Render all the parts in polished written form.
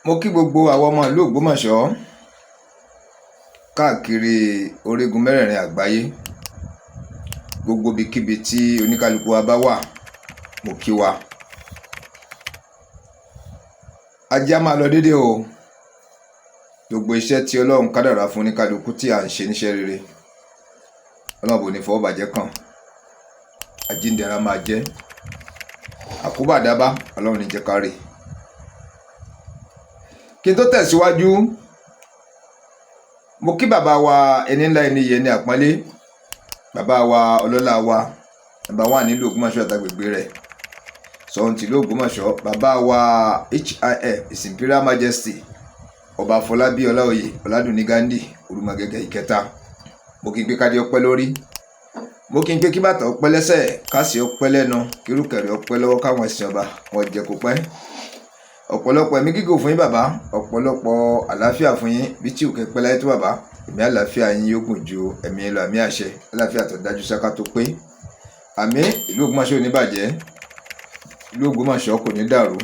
Mo kí gbogbo àwọn ọmọ ìlú Ògbómọ̀ṣọ́ káàkiri orígun mẹ́rẹ̀ẹ̀rin àgbáyé, gbogbo ibikíbi tí oníkálukú wa bá wà, mo kí wa. Ajé á máa lọ déédéé o. Gbogbo iṣẹ́ tí Ọlọ́run kádàrá fún oníkálukú tí à ń ṣe níṣẹ́ rere, Ọlọ́run kò ní fọwọ́ bàjẹ́ kàn. Àjíǹde ara máa jẹ́. Àkóbá àdábá, Ọlọ́run ní jẹ́ ká rí. Kí n tó tẹ̀síwájú, mo kí bàbá wa ẹni ńlá, ẹni yẹn ní àpọ́nlé, bàbá wa ọlọ́lá wa, bàbá wa nílùú Ògbómọ̀ṣọ́ àtàgbègbè rẹ̀, Ṣọ̀ún tìlú Ògbómọ̀ṣọ́, bàbá wa HIF, His Imperial Majesty, Ọba Afọlábí Ọláoyè Ọládùnní Ghandi Olúmọgẹ́gẹ́ ìkẹta. Mo kí n pé kádé ọpẹ́ lórí, mo kí n pé kí bàtà ọpẹ́ lẹ́sẹ̀, kásì ọpẹ́ lẹ́nu, kírúkẹ̀rẹ̀ ọpẹ́ lọ́wọ́, káwọn ẹ̀sìn ọba wọn jẹ kó pẹ́. Ọ̀pọ̀lọpọ̀ ẹ̀mí gígùn fún yín bàbá, ọ̀pọ̀lọpọ̀ àlàáfíà fún yín. Bí tí òkè pẹ́ láyé tó bàbá, ẹ̀mí àlàáfíà yín yóò gùn ju ẹ̀mí lọ, àmì àṣẹ, àlàáfíà tó dájú sáká tó pé. Àmì. Ìlú Ògbómọ̀ṣọ́ ò ní bàjẹ́, ìlú Ògbómọ̀ṣọ́ kò ní dàrú.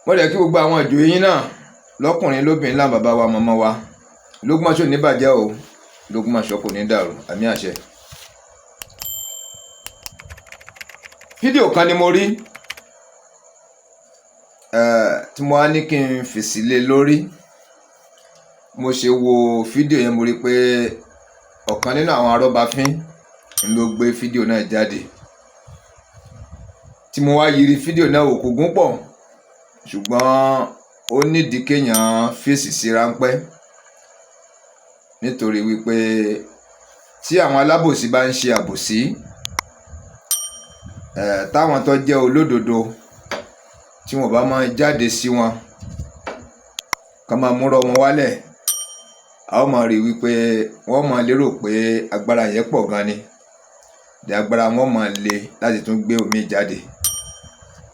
Mo dẹ̀ kí gbogbo àwọn ìjòyè yín náà, lọ́kùnrin lóbìnrin, láwọn bàbá wa, màmá wa. Ìlú Ògbómọ̀ṣọ́ ò ní bàjẹ́ o, ìlú Ògbómọ̀ṣọ́ kò ní dàrú, àmì àṣẹ. Fídíò kan ni mo rí tí mo wá ní kí n fèsì lé lórí. Mo ṣe wo fídíò yẹn, mo rí pé ọ̀kan nínú àwọn arọ́bafín ló gbé fídíò náà jáde. Tí mo wá yiri fídíò náà wò, kò gún pọ̀, ṣùgbọ́n ó nídìí kéèyàn fèsì sí ráńpẹ́, nítorí wípé tí àwọn alábòsí bá ń ṣe àbòsí, táwọn tó jẹ́ olódodo tí wọn bá máa jáde sí wọn, ká máa múrọ̀ wọn wálẹ̀, a ó máa rí wípé wọ́n máa lérò pé agbára yẹn pọ̀ gan ni, ní agbára wọn máa le láti tún gbé omi jáde.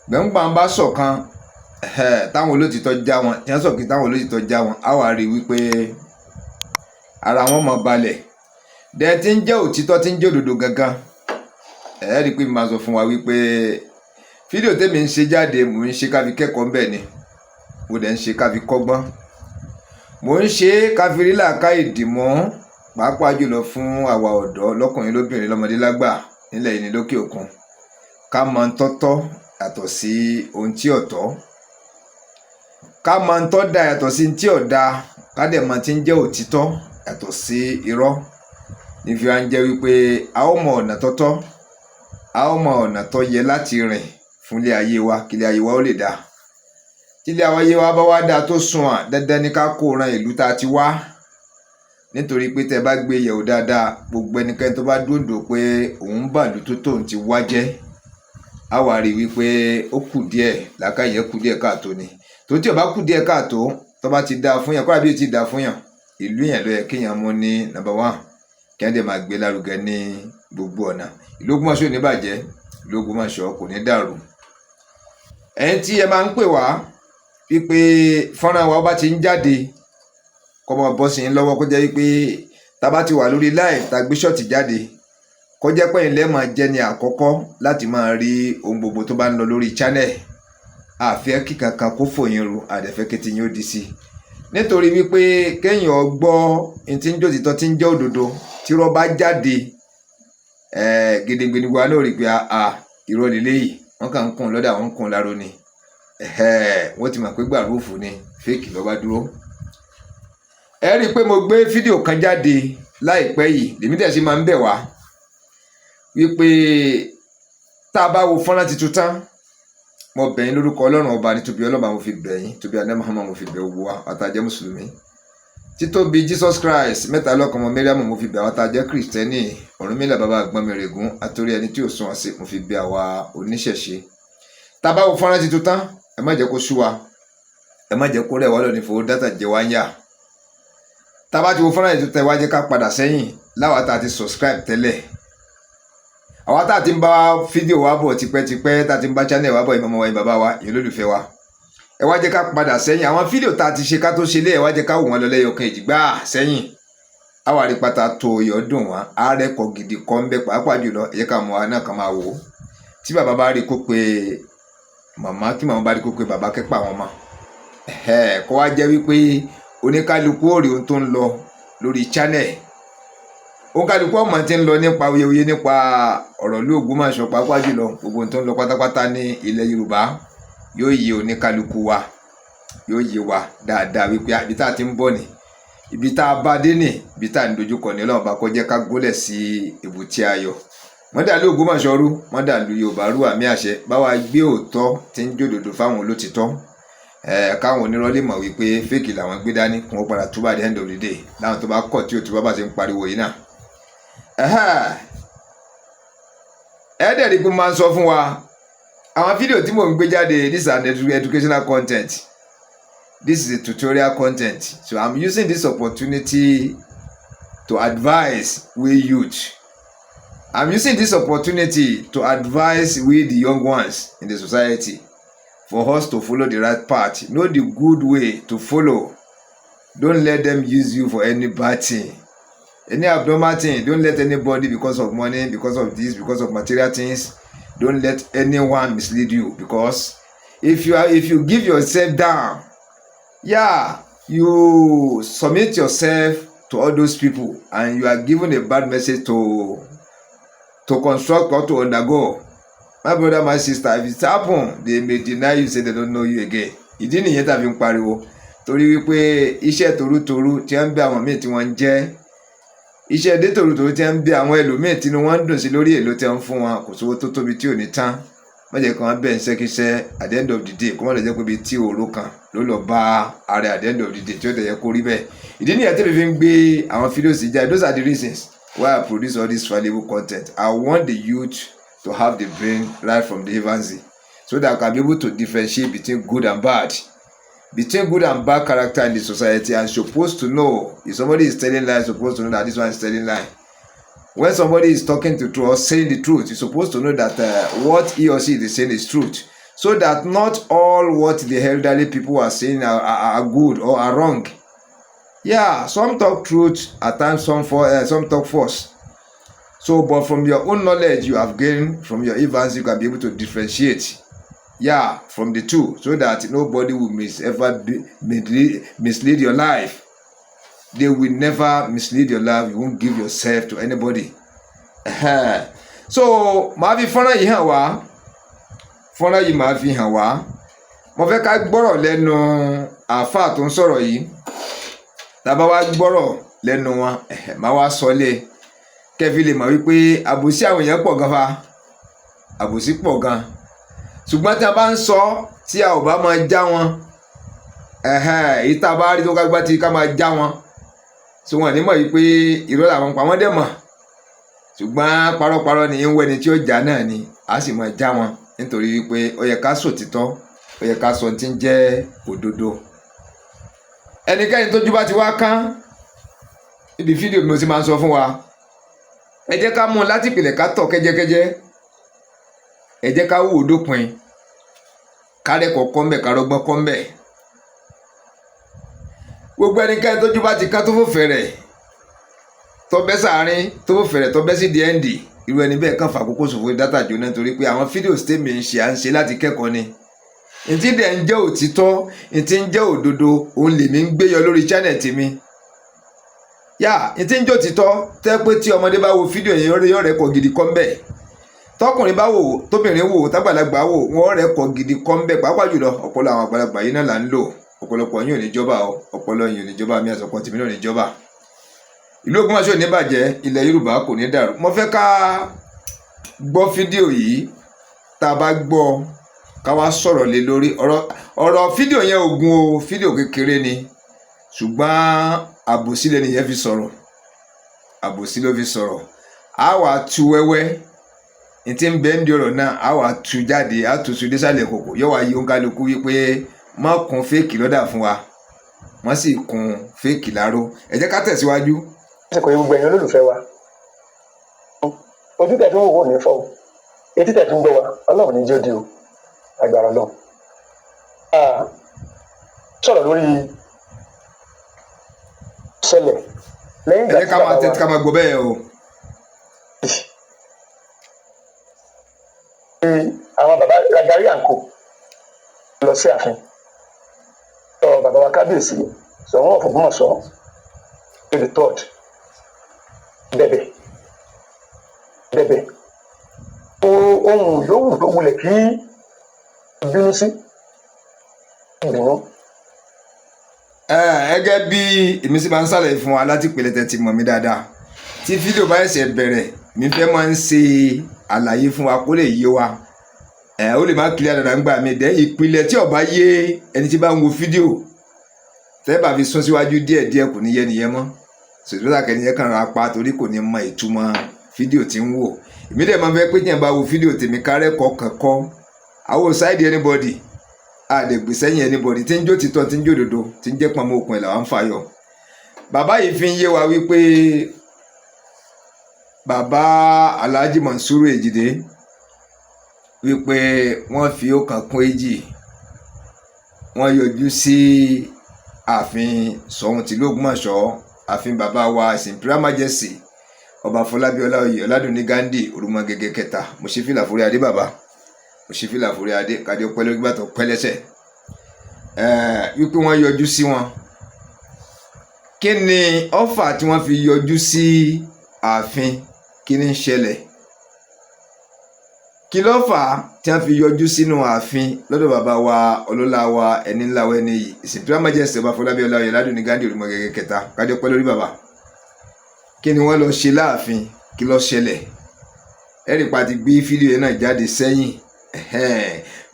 Gbẹ̀ngbà ń bá ṣọ̀kan, táwọn olótìtọ́ já wọn, tí wọ́n sọ̀kì táwọn olótìtọ́ já wọn, á wà rí wípé ara wọn máa balẹ̀. Dẹ̀ tí ń jẹ́ òtítọ́, tí ń jẹ́ òdodo gangan, ẹ rí i pé mi máa sọ fún wa wípé fídíò tèmi ń ṣe jáde, mò ń ṣe ká fi kẹ́kọ̀ọ́ ńbẹ̀ ni, mo dẹ̀ ń ṣe ká fi kọ́gbọ́n, mò ń ṣe ká fi rí làákàyè dìmọ́, pàápàá jùlọ fún àwa ọ̀dọ́, lọ́kùnrin lóbìnrin, lọ́mọdé lágbà, nílẹ̀ yìí ní lókè òkun, ká mọ ń tọ́tọ́ yàtọ̀ sí ohun tí ò tọ́, ká mọ ń tọ́ da yàtọ̀ sí tí ò da, ká dẹ̀ mọ tí ń jẹ́ òtítọ́ yàtọ̀ sí irọ́. Ní fi wá ń jẹ́ wípé a ó mọ ọ̀nà tọ́tọ́, a ó mọ ọ̀nà tó yẹ láti rìn fún ilé ayé wa, kí ilé ayé wa ó lè dáa. Tí ilé ayé wa bá wá dáa tó sunwọ̀n, dandan ni ká kó ran ìlú tá a ti wá, nítorí pé tẹ́ bá gbé yẹ̀wò dáadáa, gbogbo ẹnikẹ́ni tó bá dòǹdò pé òun bàlú tó tóun ti wá jẹ́, á wá rí wípé ó kù díẹ̀ làákàyè, kù díẹ̀ káàtó ni. Tó tí ò bá kù díẹ̀ káàtó, tó bá ti dáa fún yàn, kódà bí ó ti dáa fún yàn, ìlú yẹn ló yẹ kéèyàn mú ní number one, kí wọ́n dẹ̀ máa gbé lárugẹ ní gbogbo ọ̀nà. Ìlú Ògbómọ̀ṣọ́ ò ní bàjẹ́, ìlú Ògbómọ̀ṣọ́ kò ní dàrú. Ẹ̀yin tí ẹ máa ń pè wá wípé fọ́nrán wa bá ti ń jáde, kó máa bọ́ sí yín lọ́wọ́, kó jẹ́ wípé tá a bá ti wà lórí live, tá a gbé ṣọ́ọ̀tì jáde, kó jẹ́ pé ẹ̀yin lẹ́ máa jẹ́ ní àkọ́kọ́ láti máa rí ohun gbogbo tó bá ń lọ lórí channel. Àfẹ́ kí kankan kó fòyín ru, àdẹ̀fẹ́ kí ti yín ó di sí i, nítorí wípé kéèyàn gbọ́ ní tí ń jẹ́ òtítọ́, tí ń jẹ́ òdodo, tí irọ́ bá jáde, gedegbe ni wa náà rí pé a irọ́ lélẹ́yìí, wọ́n kàn ń kùn lọ́dà, wọ́n ń kùn láró ni. Wọ́n ti mọ̀ pé gbàrúfù ni, fake ló bá dúró. Ẹ rí i pé mo gbé fídíò kan jáde láìpẹ́ yìí, lèmi dẹ̀ ṣe máa ń bẹ̀ wá wípé tá a bá wo fọ́nrán tuntun tán, mo bẹ̀ yín lórúkọ Ọlọ́run ọba, ní tóbi Ọlọ́run mo fi bẹ̀ yín, tóbi adé Muhammad mo fi bẹ̀ gbogbo wa àtàjẹ́ mùsùlùmí, títóbi Jesus Christ mẹ́ta lọ́kan ọmọ Mariam mo fi bẹ̀ àwọn àtàjẹ́ kìrìsìtẹ́nì, Ọ̀rúnmìlà bàbá àgbọ̀n mi règún àtòrí ẹni tí ò sún ọ̀sẹ̀ mo fi bẹ̀ àwa oníṣẹ̀ṣe. Tá a bá wo fọ́nrán tuntun tán, ẹ má jẹ́ kó sú wa, ẹ má jẹ́ kó rẹ̀ wá lónìí, fowó dátà jẹ wá ń yà. Tá a bá ti wo fọ́nrán tuntun tán, ẹ wá jẹ́ ká padà sẹ́yìn láwa tá a ti subscribe tẹ́lẹ̀, àwa tá a ti ń bá fídíò wa bọ̀ tipẹ́tipẹ́, tá a ti ń bá channel wa bọ̀, ìmọ̀mọ́ wa, ìbàbá wa, ìyẹn olólùfẹ́ wa, ẹ wá jẹ́ ká padà sẹ́yìn. Àwọn fídíò tá a ti ṣe ká tó ṣe lé, ẹ wá jẹ́ ká wò wọ́n lọ lẹ́yọ̀kan ìjìgbá sẹ́yìn. Á wà rí pátá tó yọ̀ dùn wọ́n, á rẹ́kọ̀ọ́ gidi kọ́ ń bẹ́, pàápàá jùlọ ẹ jẹ́ ká mọ̀ wá náà ká máa wò ó. Tí bàbá bá rí kó pé Màmá, tí màmá bá rí kó pé bàbá kẹ́pà àwọn ọmọ, kó wá jẹ́ wípé oníkálukú ò rí ohun tó ń lọ lórí channel, oníkálukú ọmọ tí ń lọ nípa awuyewuye nípa ọ̀rọ̀ ìlú Ògbómọ̀ṣọ́, pàápàá jùlọ gbogbo ohun tó ń lọ pátápátá ní ilẹ̀ Yorùbá, yóò yé oníkálukú wa, yóò yé wa dáadáa wípé ibi tá a ti ń bọ̀ ni, ibi tá a bá dé ní, ibi tá a ń dojúkọ ní. Ọlọ́run bá kó jẹ́ ká gúnlẹ̀ sí èbúté ayọ̀. Mọ́dàlú Ògbómọ̀ṣọ́ rú, mọ́dàlú Yorùbá rú, àmì àṣẹ. Báwa gbé òótọ́ tí ń jòdòdò fáwọn olótìtọ́, káwọn onírọ́ lè mọ̀ wípé fake làwọn gbé dání, kí wọ́n padà túbà the end of the day, láwọn tó bá kọ̀ tí òtún bá ti ń pariwo yìí náà. Ẹ dẹ̀ rí pé mo máa ń sọ fún wa, àwọn fídíò tí mò ń gbé jáde, this is an educational content, this is a tutorial content. So I'm using this opportunity to advise we youth. I'm using this opportunity to advise we the young ones in the society, for us to follow the right path, know the good way to follow. Don't let them use you for any bad thing, any abnormal thing. Don't let anybody, because of money, because of this, because of material things, don't let anyone mislead you, because if you give yourself down, yeah, you submit yourself to all those people and you are given a bad message to construct or to undergo. My brother, my sister, if it happen, they may deny you, say they don't know you again. Ìdí nìyẹn tá a fi ń pariwo, torí wípé iṣẹ́ torútorú tí wọ́n ń bẹ àwọn míì tí wọ́n ń jẹ́, iṣẹ́ dé torútorú tí wọ́n ń bẹ àwọn ẹlòmíì tí wọ́n ń dùn sí lórí èlò tí wọ́n ń fún wọn, kò sówó tó tóbi tí ò ní tán. Má jẹ́ kí wọ́n bẹ̀ ń ṣẹ́kíṣẹ́. At the end of the day, kó má lè jẹ́ pé ibi tí òru kan ló lọ bá ara at the end of the day, tí ó tẹ̀ yẹ kó rí bẹ́ẹ̀. Ìdí nìyẹn tí mi fi ń gbé àwọn fídíò sí jáde. Those are the reasons why I produce all this valuable content. I want the youth to have the brain right from the infancy, so that I can be able to differentiate between good and bad, between good and bad character in the society, and supposed to know if somebody is telling lie, supposed to know that this one is telling lie. When somebody is talking to truth or saying the truth, you're supposed to know that what he or she is saying is truth, so that not all what the elderly people are saying are good or are wrong. Yeah, some talk truth at times, some talk false. So, but from your own knowledge you have gained from your events, you can be able to differentiate, yeah, from the two, so that nobody will mis ever be, mislead your life. They will never mislead your life. You won't give yourself to anybody. So màá fi fọ́nrán yìí hàn wá, fọ́nrán yìí màá fi hàn wá. Mo fẹ́ ká gbọ́rọ̀ lẹ́nu àáfàá tó ń sọ̀rọ̀ yìí. Tá a bá wá gbọ́rọ̀ lẹ́nu wọn, màá wá sọ lé kẹfì lè mọ̀ wípé àbòsí àwọn èèyàn pọ̀ gan fa, àbòsí pọ̀ gan. Ṣùgbọ́n tí a bá ń sọ, tí a ò bá máa já wọn, èyí tá a bá rí tó ká gbá tí ká máa já wọn tí wọn ní mọ̀ wípé irọ́ làwọn pa wọ́n dẹ̀ mọ̀. Ṣùgbọ́n parọ́parọ́ ni ń wẹ́ni tí ó já náà ni, a sì máa já wọn, nítorí wípé ó yẹ ká sòtítọ́, ó yẹ ká sọ tí ń jẹ́ òdodo. Ẹnikẹ́ni tójú bá ti wá kán ibi fídíò mi, mo ti máa ń sọ fún wa, ẹ jẹ́ ká mú un láti ìpìlẹ̀, ká tọ̀ kẹ́jẹ́kẹ́jẹ́, ẹ jẹ́ ká wò ó dópin, ká rẹ́kọ̀ọ́ kọ́ mbẹ̀, ká rọ́gbọ́n kọ́ mbẹ̀. Gbogbo ẹnikẹ́ni tójú bá ti kán, tó fò fẹ̀rẹ̀, tó bẹ́ sàárín, tó fò fẹ̀rẹ̀, tó bẹ́ sí di end, irú ẹni bẹ́ẹ̀ kàn fàkókò ṣòfò, data jóná, nítorí pé àwọn fídíò tèmi ń ṣe, à ń ṣe láti kẹ́kọ̀ọ́ ni. Ntí dẹ̀ ń jẹ́ òtítọ́, ntí ń jẹ́ òdodo, òun lèmi ń gbé yọ lórí channel tèmi. Yá, ntí ń jẹ́ òtítọ́ tẹ́ pé tí ọmọdé bá wo fídíò yẹn, yọ rẹ̀ kọ́ gidi kọ́ ń bẹ̀. Tọkùnrin bá wò, tóbìnrin wò, tágbàlagbà wò, wọ́n rẹ̀ kọ́ gidi kọ́ ń bẹ̀. Pàápàá jùlọ ọpọlọ àwọn àgbàlagbà yìí náà là ń lò. Ọ̀pọ̀lọpọ̀ yín ò ní jọba o, ọpọlọ yín ò ní jọba, mi àtọkọ tèmi náà ò ní jọba. Ìlú Ògbómọ̀ṣọ́ ò ní bàjẹ́, ilẹ̀ Yorùbá kò ní dàrú. Mo fẹ́ ká gbọ́ fídíò yìí. Tá a bá gbọ́, ká wá sọ̀rọ̀ lé lórí ọ̀rọ̀ fídíò yẹn. Ogun o, fídíò kékeré ni, ṣùgbọ́n àbòsí lẹ́nu yẹn fi sọ̀rọ̀, àbòsí ló fi sọ̀rọ̀. Á wàá tu wẹ́wẹ́ ntí ń bẹ́ ń di ọ̀rọ̀ náà, á wàá tu jáde, á tu su désàlẹ̀ kòkò, yóò wá yí òǹkálukú wípé má kun fake lọ́dà fún wa, wọ́n sì kun fake láró. Ẹ jẹ́ ká tẹ̀síwájú. Àsìkò yìí, gbogbo ẹ̀yin olólùfẹ́ wa, ojú tẹ̀ fi ń wò wò ní fọ́ o, etí tẹ̀ fi ń gbọ́ wa, Ọlọ́run ní jẹ́ ó di o, agbára Ọlọ́run. Sọ̀rọ̀ lórí ṣẹlẹ̀ lẹ́yìn Ẹ ìgbà jẹ́ tí ká máa bàbá tẹ́tí, wa ká máa gbọ́ bẹ́ẹ̀ o. Àwọn bàbá Ragari and Co. Lọ sí ààfin ọ bàbá wa Kábíyèsí Ṣọ̀ún of Ògbómọ̀ṣọ́ the third, bẹ̀bẹ̀ bẹ̀bẹ̀ ohun yòówù tó wulẹ̀ kí bínú sí bínú. Gẹ́gẹ́ bí èmi sì máa ń ṣàlàyé fún wa láti ìpìlẹ̀, tẹ́ ti mọ̀ mí dáadáa, tí fídíò bá ṣẹ̀ṣẹ̀ bẹ̀rẹ̀, mi fẹ́ máa ń ṣe àlàyé fún wa kó lè yé wa. Ẹ ó lè má clear dáadáa ńgbà mí dẹ́. Ìpìlẹ̀ tí ó bá yé ẹni tí bá ń wo fídíò, tẹ́ bá fi sún síwájú díẹ̀díẹ̀, kò ní yé nìyẹn mọ́. Sòtútà kẹ́niyẹn kàn ra pa torí kò ní mọ ìtumọ̀ fídíò tí ń wò. Èmi dẹ̀ máa fẹ́ pé tí yẹn bá wo fídíò tèmi, kárẹ́kọ̀ọ́ kankan àwọn side anybody, a lè gbé sẹ́yìn anybody tí ń jó títọ́, tí ń jó òdodo, tí ń jẹ́ pọnmọ́ okùn ẹ̀ làwọn ń fàyọ. Bàbá yìí fi ń yé wa wípé bàbá Alhaji Monsuru Èjìdé, wípé wọ́n fi ọ̀kan kún èjì, wọ́n yọjú sí ààfin Ṣọ̀ún tìlú Ògbómọ̀ṣọ́, ààfin bàbá wa His Imperial Majesty Ọba Fọlábí Ọláoyè Ọládùnní Ghandi Òrùmọgẹgẹ kẹta. Mo ṣe fìlà forí adé, bàbá, mo ṣe fìlà forí adé, kádé ọpẹ́ lórí gbàtọ pẹ́ lẹ́sẹ̀, wípé wọ́n yọjú sí wọn. Kí ni ọfà tí wọ́n fi yọjú sí ààfin? Kí ni ń ṣẹlẹ̀? Kí ló fà á tí wọ́n fi yọjú sínú ààfin lọ́dọ̀ bàbá wa, ọlọ́lá wa, ẹni ńlá wa, ẹni yìí, His Imperial Majesty Ọba Fọlábí Ọláoyè Ọládùnní Ghandi Òrùmọgẹgẹ kẹta? Kádé ọpẹ́ lórí bàbá. Kí ni wọ́n lọ ṣe láàfin? Kí ló ṣẹlẹ̀? Ẹ̀rì pa ti gbé fídíò yẹn náà jáde sẹ́yìn,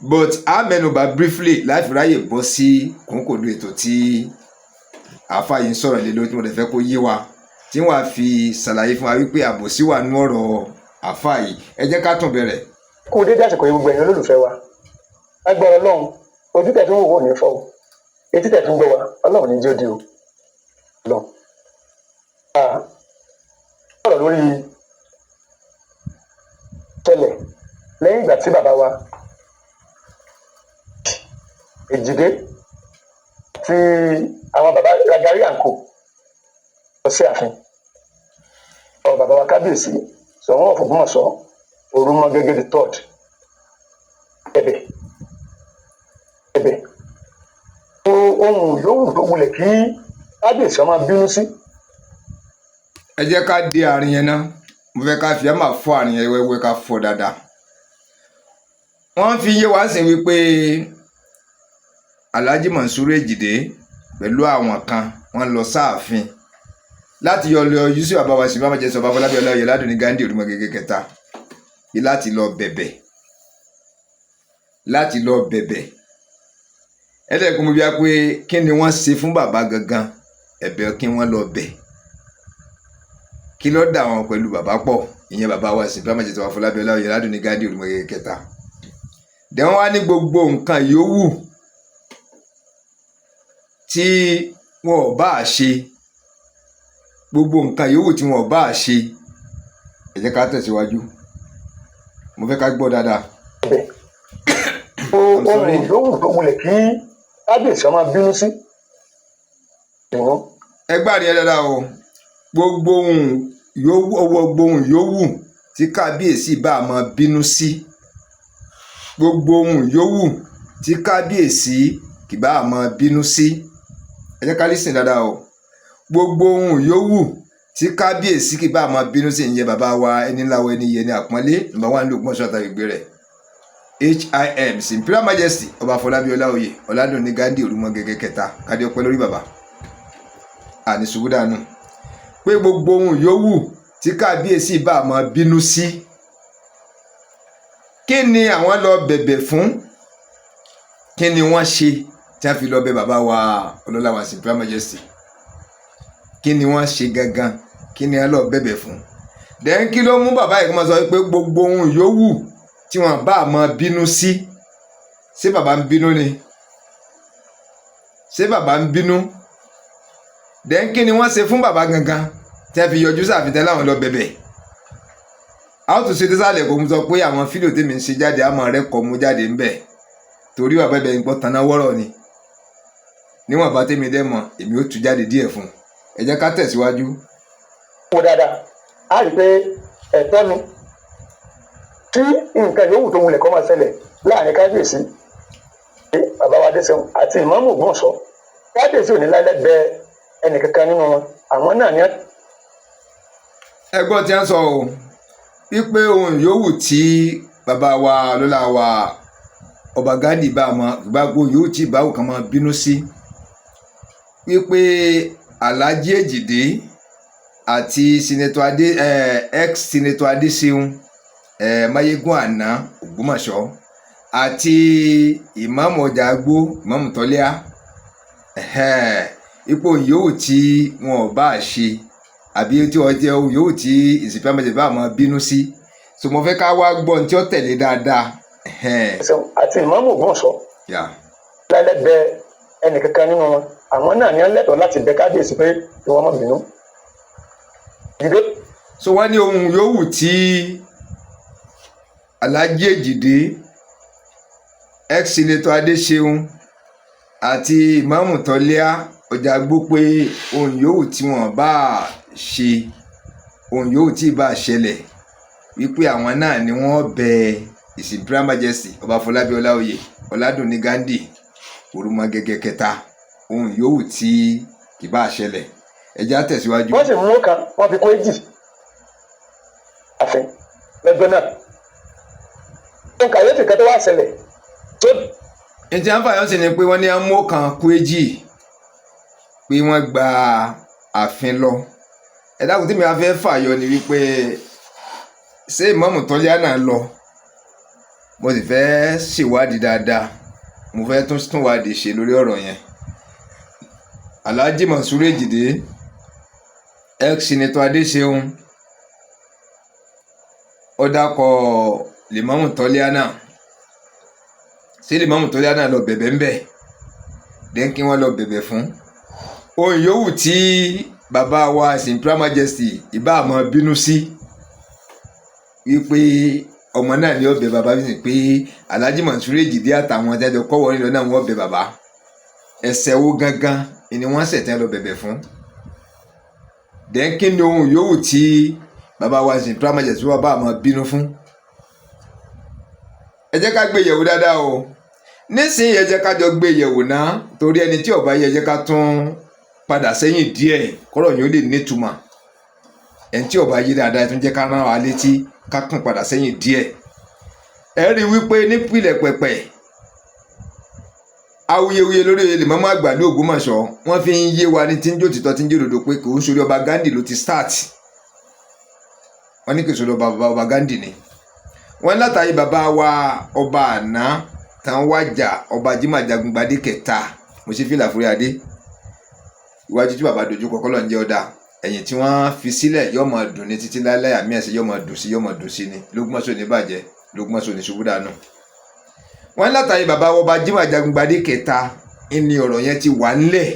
but a mẹ́nubà briefly láti ráyè bọ́ sí kòńkòdó ètò tí àáfàá yìí ń sọ̀rọ̀ lé lórí, tí mo lè fẹ́ kó yé wa, tí wọ́n á fi ṣàlàyé fún wa wípé àbòsí wà nú ọ̀rọ̀ àáfàá yìí. Ẹ jẹ́ ká tún bẹ̀rẹ̀. Kú dédé àsìkò yìí, gbogbo ẹ̀yin olólùfẹ́ wa. Lágbára Ọlọ́run, ojú tẹ̀ fi ń wò wò ní fọ́ o, etí tẹ̀ fi ń gbọ́ wa, Ọlọ́run ní jẹ́ ó di o lọ. Sọ̀rọ̀ lórí ṣẹlẹ̀ lẹ́yìn ìgbà tí bàbá wa Èjìdé tí àwọn bàbá Ragari àǹkó lọ sí ààfin ọ bàbá wa Kábíyèsí Ṣọ̀ún of Ògbómọ̀ṣọ́ Òrùmọgẹgẹ the third, bẹ̀bẹ̀ bẹ̀bẹ̀ ohun yòówù tó wulẹ̀ kí kábíyèsí ọmọ bínú sí. Ẹ jẹ́ ká dé àárín yẹn ná. Mo fẹ́ ká fi àmà fọ́ àárín yẹn wẹ́wẹ́, ká fọ́ dáadáa. Wọ́n fi yé wa sí wípé Alhaji Monsuru Èjìdé pẹ̀lú àwọn kan, wọ́n lọ sáàfin láti yọ lọ Yusuf abawa sí bàbá jẹsọ Ọba Ọláyọ Ládùnní Ghandi Òrùmọgẹgẹ kẹta bí láti lọ bẹ̀bẹ̀, láti lọ bẹ̀bẹ̀. Ẹlẹ́kùn mo bí wá pé kí ni wọ́n ṣe fún bàbá gangan? Ẹ̀bẹ̀ kí wọ́n lọ bẹ̀? Kí ló dà wọn pẹ̀lú bàbá pọ̀? Ìyẹn bàbá wa sí bàbá jẹsọ Afọlábí Ọláyọ Ládùnní Ghandi Òrùmọgẹgẹ kẹta. Dẹ̀ wọ́n wá ní gbogbo nǹkan yòówù tí wọn ò bá ṣe, gbogbo nǹkan yòówù tí wọn ò bá ṣe. Ẹ jẹ́ ká tẹ̀síwájú, mo fẹ́ ká gbọ́ dáadáa. Bẹ̀ ohun yòówù tó wulẹ̀ kí kábíyèsí ọmọ bínú sí ìwọ. Ẹ gbá rí ẹ dáadáa o. Gbogbo ohun yòówù, gbogbo ohun yòówù tí kábíyèsí bá máa bínú sí, gbogbo ohun yòówù tí kábíyèsí kì bá máa bínú sí. Ẹ jẹ́ ká listen dáadáa o. Gbogbo ohun yòówù tí kábíyèsí kì bá máa bínú sí, ìyẹn bàbá wa, ẹni ńlá wa, ẹni yẹn ní àpọ́nlé, number one lÓgbómọ̀ṣọ́ àtàgbègbè rẹ̀, HIM Imperial Majesty Ọba Afọlábí Ọláoyè Ọládùnní Ghandi Òrùmọgẹgẹ kẹta, kádé ọpẹ́ lórí bàbá, àní ṣubú dànù, pé gbogbo ohun yòówù tí kábíyèsí bá máa bínú sí. Kí ni àwọn lọ bẹ̀bẹ̀ fún? Kí ni wọ́n ṣe tí wọ́n fi lọ bẹ̀ bàbá wa, ọlọ́lá wa, Imperial Majesty? Kí ni wọ́n ṣe gangan? Kí ni wọ́n lọ bẹ̀bẹ̀ fún? Then kí ló mú bàbá yìí kó máa sọ pé gbogbo ohun yòówù tí wọ́n bá máa bínú sí? Ṣé bàbá ń bínú ni? Ṣé bàbá ń bínú? Then kí ni wọ́n ṣe fún bàbá gangan tí wọ́n fi yọjú sáàfin láwọn lọ bẹ̀bẹ̀? A ó tún ṣe désàlẹ̀ kó mú sọ pé àwọn fídíò tèmi ń ṣe jáde, àmọ́ rẹ kọ́ mú jáde ńbẹ̀, torí bàbá ibẹ̀ ń pọ̀ taná wọ́rọ̀ ni. Níwọ̀n bá tèmi dẹ́ mọ̀, èmi ó tú jáde díẹ̀ fún un. Ẹ jẹ́ ká tẹ̀síwájú. Wo dáadáa, a rí i pé ẹ̀tọ́ ni tí nǹkan yòówù tó wulẹ̀ kó máa ṣẹlẹ̀ láàrin kábíyèsí. Bàbá wa Adéṣeun àti Ìmáàmù Ògbómọ̀ṣọ́, kábíyèsí ò ní láíláí bẹ ẹnìkankan nínú wọn. Àwọn náà ní Ẹgbọ́n tí wọ́n sọ o, wípé ohun yòówù tí bàbá wa lọ́la wa Ọba Ghandi bá mọ ìgbàgbọ́ yòówù tí ìbáwò kan máa bínú sí, wípé Alhaji Èjìdé àti Senator Adé, ex Senator Adéṣeun, Máyégún àná Ògbómọ̀ṣọ́, àti Ìmáàmù ọjà Agbó, Ìmáàmù Tọ́líà, ipò yòówù tí wọn ò bá ṣe àbí tí wọ́n jẹ́ ohun yòówù tí ìsìnkú bá máa bínú sí. So mo fẹ́ ká wá gbọ́ ní tí ó tẹ̀lé dáadáa. Àti Ìmáàmù Ògbómọ̀ṣọ́ láíláí bẹ ẹnìkankan nínú wọn. Àwọn náà ní lẹ́tọ̀ọ́ láti bẹ kábíyèsí pé kí wọ́n má bínú. Ìdílé So wọ́n ní ohun yòówù tí Alhaji Èjìdé, ex Senator Adéṣeun àti Ìmáàmù Tọ́líà ọjà gbó, pé ohun yòówù tí wọ́n bá ṣe, ohun yòówù tí ì bá ṣẹlẹ̀, wípé àwọn náà ni wọ́n bẹ His Imperial Majesty Ọba Fọlábí Ọláoyè Ọládùnní Ghandi Òrùmọgẹgẹ kẹta, ohun yòówù tí kì bá ṣẹlẹ̀. Ẹ jẹ́ á tẹ̀síwájú. Wọ́n sì mú kan, wọ́n fi kún èjì àfin lẹ́gbẹ́ náà. Nǹkan kàyéfì kan tó wá ṣẹlẹ̀ tó Ntí àǹfààní sì ni pé wọ́n ní amó kan kú èjì, pé wọ́n gba ààfin lọ. Ẹ dákun, tí mi wá fẹ́ fàyọ ni wípé ṣé Ìmáàmù Tọ́líà náà lọ? Mo sì fẹ́ ṣèwádìí dáadáa, mo fẹ́ tún tún wádìí ṣe lórí ọ̀rọ̀ yẹn. Alhaji Mansur Ejide, ex Senator Adéṣeun, ó dákọ̀ Lèmọ́mù Tọ́líà náà. Ṣé Lèmọ́mù Tọ́líà náà lọ bẹ̀bẹ̀ ń bẹ̀ dẹ́n kí wọ́n lọ bẹ̀bẹ̀ fún ohun yòówù tí bàbá wa His Imperial Majesty ìbá àmọ́ bínú sí, wípé ọmọ náà ni ó bẹ bàbá bí pé Alhaji Mansur Ejide àtàwọn àjọjọ kọ́wọ́ nílò náà, wọ́n bẹ bàbá? Ẹsẹ̀ wo gangan ni wọ́n ṣẹ̀ tẹ́ lọ bẹ̀bẹ̀ fún? Dẹ́n kí ni ohun yòówù tí bàbá wa His Imperial Majesty wà bá àmọ́ bínú fún? Ẹ jẹ́ ká gbé yẹ̀wò dáadáa o. Nísìnyí, ẹ jẹ́ ká jọ gbé yẹ̀wò náà, torí ẹni tí ó bá yẹ, jẹ́ ká tún padà sẹ́yìn díẹ̀ kọ́rọ̀ yẹn ó lè nítumọ̀. Ẹni tí ó bá yé dáadáa, ẹ tún jẹ́ ká rán wa létí, ká kàn padà sẹ́yìn díẹ̀. Ẹ rí i wípé nípìnlẹ̀ pẹ̀pẹ̀, awuyewuye lórí Lèmọ́mù àgbà ní Ògbómọ̀ṣọ́, wọ́n fi ń yé wa ní tí ń jó tìtọ́, tí ń jó òdodo, pé kò ń sórí Ọba Ghandi ló ti start. Wọ́n ní kò sórí ọba bàbá Ọba Ghandi ni. Wọ́n látàrí bàbá wa ọba àná tán wájà, Ọba Jimoh Ajagungbadé kẹta, mo ṣe fìlà fúri adé iwájú tí bàbá dojú kọ, kọ́lọ̀ ń jẹ́ ọ̀dà ẹ̀yìn tí wọ́n fi sílẹ̀ yóò máa dùn ní títí láéláé. Àmì ẹ̀sẹ̀ yóò máa dùn sí, yóò máa dùn sí ni. Lógúnmọ́sọ̀ ní bàjẹ́, Lógúnmọ́sọ̀ ní ṣubú dànù. Wọ́n látàrí bàbá ọba Jimoh Ajagungbadé kẹta ní ọ̀rọ̀ yẹn ti wà ńlẹ̀,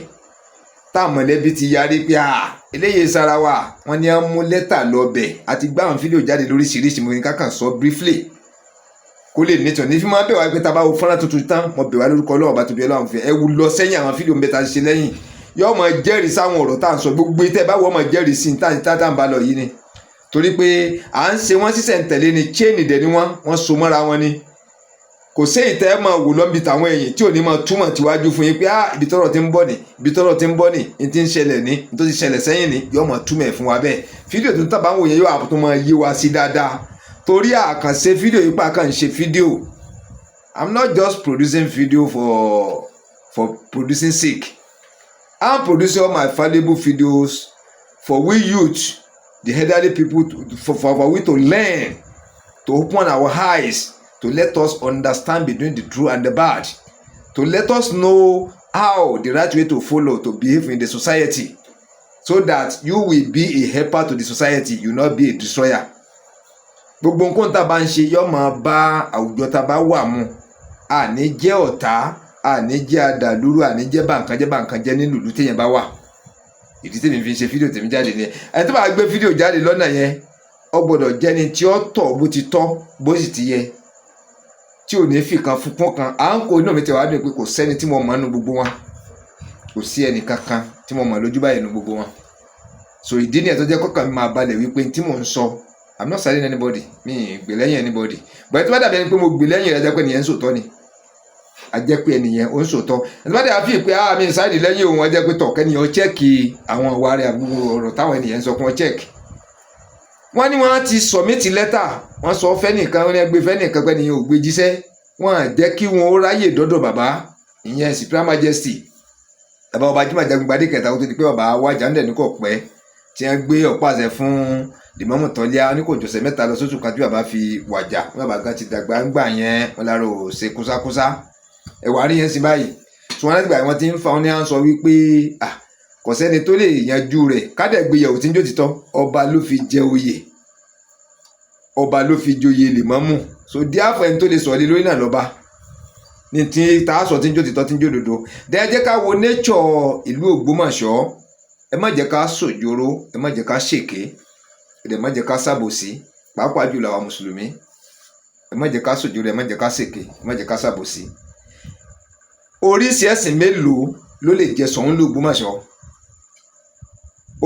táwọn mọ̀lẹ́bí ti yarí pé à eléyìí sara wa. Wọ́n ní á mú lẹ́tà lọ bẹ̀ àti gbá àwọn fídíò jáde lóríṣiríṣi. Mo ní ká kàn sọ briefly kó lè nítorí ní fi máa bẹ̀ wá pé tá a bá wo fọ́nrán tuntun tán, mo bẹ̀ wá lórúkọ Ọlọ́run bá tóbi Ọlọ́run fẹ́ ẹ wú lọ sẹ́yìn. Àwọn fídíò mẹ́ta ṣe lẹ́yìn yóò máa jẹ́rìí sáwọn ọ̀rọ̀ tá à ń sọ. Gbogbo tẹ́ bá wọ́n máa jẹ́rìí sí tá à ń bá lọ yìí ni, torí pé à ń ṣe wọ́n sísẹ̀ ń tẹ̀lé ni, chain dẹ̀ ni wọ́n so mọ́ra wọn ni. Kò séyìí tẹ́ ẹ máa wò lọ́nbi tàwọn èyìn tí ò ní máa túmọ̀ tíwájú fún yín pé ah, ibi tọ́rọ̀ ti ń bọ̀ ní, ibi tọ́rọ̀ ti ń bọ̀ ní, ní ti ń ṣẹlẹ̀ ní, ní tó ti ṣẹlẹ̀ sẹ́yìn ní, yóò máa túmọ̀ ẹ̀ fún wa bẹ́ẹ̀. Fídíò tó ń tàbá ń wò yẹn yóò tún máa yé wa sí dáadáa, torí àkànṣe fídíò yìí pa kàn ń ṣe fídíò. I'm not just producing video for producing sake. I'm producing all my valuable videos for we youth, the elderly people, for we to learn, to open our eyes, to let us understand between the true and the bad, to let us know how the right way to follow, to behave in the society, so that you will be a helper to the society, you not be a destroyer. Gbogbo nǹkan tá a bá ń ṣe yóò máa bá àwùjọ tá a bá wà mu. Àní jẹ́ ọ̀tá, àní jẹ́ adàlúrú, àní jẹ́ bàǹkanjẹ́ bàǹkanjẹ́ nínú ìlú téèyàn bá wà. Ìdí tèmi fi ń ṣe fídíò tèmi jáde ni, ẹni tó bá gbé fídíò jáde lọ́nà yẹn, ó gbọ́dọ̀ jẹ́ni tí ó tọ̀ bó ti tọ́, bó sì ti yẹ, tí ò ní fìkan fún kan. À ń kó inú mi tẹ̀ wá dùn pé kò sẹ́ni tí mo mọ̀ nínú gbogbo wọn, kò sí ẹnì kankan tí mo mọ̀ lójú báyìí nínú gbogbo wọn. So ìdí nìyẹn tó jẹ́ kọ́kàn mi máa balẹ̀ wípé tí mò ń sọ, I'm not siding anybody, mi ì gbè lẹ́yìn anybody, but tó bá dàbí ẹni pé mo gbè lẹ́yìn rẹ̀, jẹ́ pé nìyẹn ń sòtọ́ ni. A jẹ́ pé ẹnìyẹn ó ń sòótọ́. Ẹni bá dẹ̀ á fi pé àmì ìsáìdì lẹ́yìn òun, a jẹ́ pé tọ̀ kẹ́niyàn check àwọn ìwà rẹ̀, àbúrò ọ̀rọ̀ táwọn ènìyàn ń sọ kí wọ́n check. Wọ́n ní wọ́n ti submit lẹ́tà, wọ́n sọ fẹ́nìkan, wọ́n ní ẹgbẹ́ fẹ́nìkan pé ẹnìyàn ò gbé jíṣẹ́. Wọ́n à jẹ́ kí wọ́n ó ráyè dọ́dọ̀ bàbá, ìyẹn Supreme Majesty, bàbá ọba Jimoh Ajagungbadé kẹta, kó tó di pé bàbá wájà ń dẹ̀ ní kò pẹ́ tí wọ́n gbé ọ̀pá àṣẹ fún Lèmọ́mù Tọ́líà ní kò jọ̀sẹ̀ 3 lọ sóṣù kan tí bàbá fi wàjà. Wọn bàbá gan ti dàgbà ń gbà yẹn, wọn lára ò ṣe kúsákúsá ẹ̀wà rí yẹn sí báyìí tí wọ́n láti gbà wọ́n ti ń fa wọn ní à ń sọ wípé kò sẹ́ni tó lè yanjú rẹ̀. Kádẹ́gbéyàwó tí ń jó títọ́, ọba ló fi jẹ oyè, ọba ló fi joyè Lèmọ́mù. So díàfọ̀ ẹni tó lè sọ̀rọ̀ lé lórí náà lọ́ba ní tí tá a sọ tí ń jó títọ́, tí ń jó òdodo. Dẹ́ jẹ́ ká wo nature ìlú Ògbómọ̀ṣọ́. Ẹ má jẹ́ ká sòjóró, ẹ má jẹ́ ká ṣèké, ẹ dẹ̀ má jẹ́ ká ṣàbòsí, pàápàá jùlọ àwọn mùsùlùmí. Ẹ má jẹ́ ká sòjóró, ẹ má jẹ́ ká ṣèké, ẹ má jẹ́ ká ṣàbòsí. Oríṣi ẹ̀sìn mélòó ló lè jẹ Ṣọ̀ún l'Ògbómọ̀ṣọ́?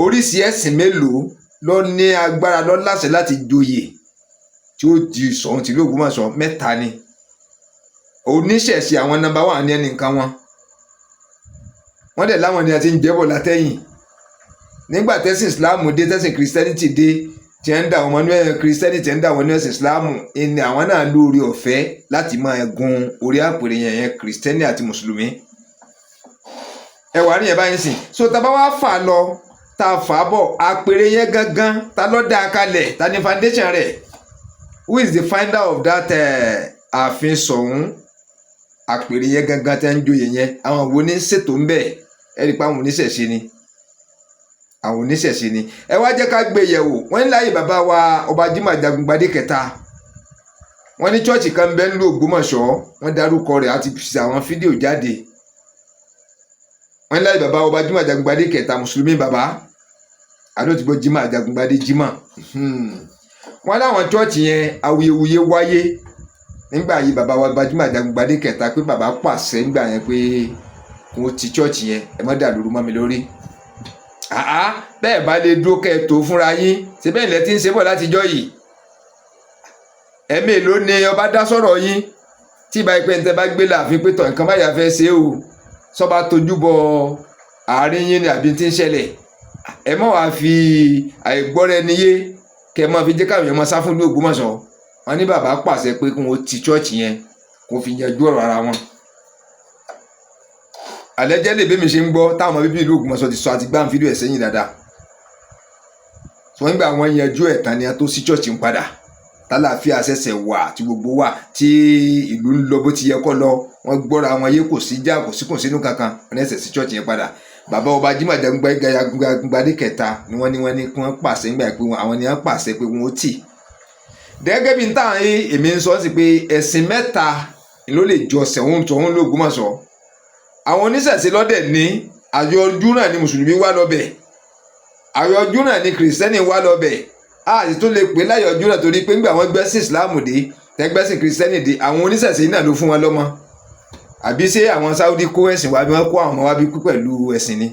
Oríṣi ẹ̀sìn mélòó ló ní agbára, ló láṣẹ láti joyè tí ó di Ṣọ̀ún tìlú Ògbómọ̀ṣọ́? Mẹ́ta ni. Oníṣẹ̀ṣe, àwọn number one ní ẹnì nǹkan wọn. Wọ́n dẹ̀ láwọn ni a ti ń jẹ́bọ̀ látẹ̀yìn. Nígbà tẹ́sìn Islam dé, tẹ́sìn Christianity dé, tí ń dà wọn ní Christianity, ń dà wọn ní ẹ̀sìn Islam ni, àwọn náà lóore ọ̀fẹ́ láti máa gun orí àpèrè yẹn, yẹn Christian àti mùsùlùmí. Ẹ wà ní yẹn báyìí sìn. So tá a bá wá fà lọ, tá a fà bọ̀, àpèrè yẹn gangan, ta ló dá a kalẹ̀? Ta ni foundation rẹ̀? Who is the founder of that ààfin Ṣọ̀ún, àpèrè yẹn gangan tẹ́ ń joyè yẹn? Àwọn wo ní ṣètò ń bẹ̀? Ẹ rí i pé àwọn oníṣẹ̀ṣe ni, àwọn oníṣẹ̀ṣe ni. Ẹ wá jẹ́ ká gbé yẹ̀wò. Wọ́n ní láyé bàbá wa ọba Jimoh Ajagungbadé kẹta, wọ́n ní church kan bẹ́ẹ̀ nílùú Ògbómọ̀ṣọ́, wọ́n dárúkọ rẹ̀ àti fi àwọn fídíò jáde. Wọ́n ní láyé bàbá ọba Jimoh Ajagungbadé kẹta, mùsùlùmí bàbá àdótìgbò Jimoh Ajagungbadé Jimoh, wọ́n láwọn church yẹn, awuyewuye wáyé nígbà yìí bàbá wa ọba Jimoh Ajagungbadé kẹta, pé bàbá pàṣẹ nígbà yẹn pé kò ti church yẹn, ẹ má dàlúrú mọ́ mi lórí. Àá bẹ́ẹ̀ bá lè dúró kẹ́ ẹ tó fúnra yín ṣe bẹ́ẹ̀ lẹ́ ti ń ṣe bọ̀ látijọ́ yìí. Ẹ̀mí ló ní ọba dá sọ̀rọ̀ yín tí ìbá ìpẹ́ ntẹ́ bá gbé láàfin pé tọ̀ nǹkan báyà fẹ́ ṣe o, sọba tójú bọ àárín yín ni àbí tí ń ṣẹlẹ̀. Ẹ má wàá fi àìgbọ́ra ẹni yé kẹ́ ẹ máa fi jẹ́ káwọn èèyàn máa sá fún ìlú Ògbómọ̀ṣọ́. Wọn ní bàbá pàṣẹ pé kí wọ́n ti church yẹn, kó fi yanjú ọ̀rọ̀ ara wọn. Àlẹ́jẹ́ lè bí mi ṣe ń gbọ́ táwọn ọmọ bíbí ìlú Ògbómọ̀ṣọ́ ti sọ àti gbáǹ fídíò ẹ̀ sẹ́yìn dáadáa. Wọ́n gbà wọ́n yanjú ẹ̀ tán ni a tó sí church ń padà, tálàáfíà ṣẹ̀ṣẹ̀ wà, tí gbogbo wà, tí ìlú ń lọ bó ti yẹ kó lọ. Wọ́n gbọ́ra wọn yé, kò sí já, kò sí kò sínú kankan. Wọ́n ẹ̀sẹ̀ sí church yẹn padà. Bàbá ọba Jimoh Ajagungbadé kẹta ni wọ́n ní kí wọ́n pàṣẹ nígbà pé àwọn ni wọ́n pàṣẹ pé wọ́n ó tì. Gẹ́gẹ́ bí n táwọn èmi ń sọ sí pé ẹ̀sìn mẹ́ta ló lè jọ sẹ̀wọ̀n tọ̀hún l'Ògbómọ̀ṣọ́. Àwọn oníṣẹ̀ṣe lọ́dẹ̀ ní àyọjú náà ni mùsùlùmí wá lọ́bẹ̀, àyọjú náà ni kìrìsìtẹ́nì wá lọ́bẹ̀. A sì tún lè pè láyọjú náà torí pé ńgbà wọ́n gbẹ́sìn ìsìláàmù dé, tẹ́gbẹ́sìn kìrìsìtẹ́nì dé, àwọn oníṣẹ̀ṣe náà ló fún wọn lọ́mọ. Àbí ṣé àwọn Saudi kó ẹ̀sìn wá bí? Wọ́n kó àwọn ọmọ wá bí pẹ̀lú ẹ̀sìn ni?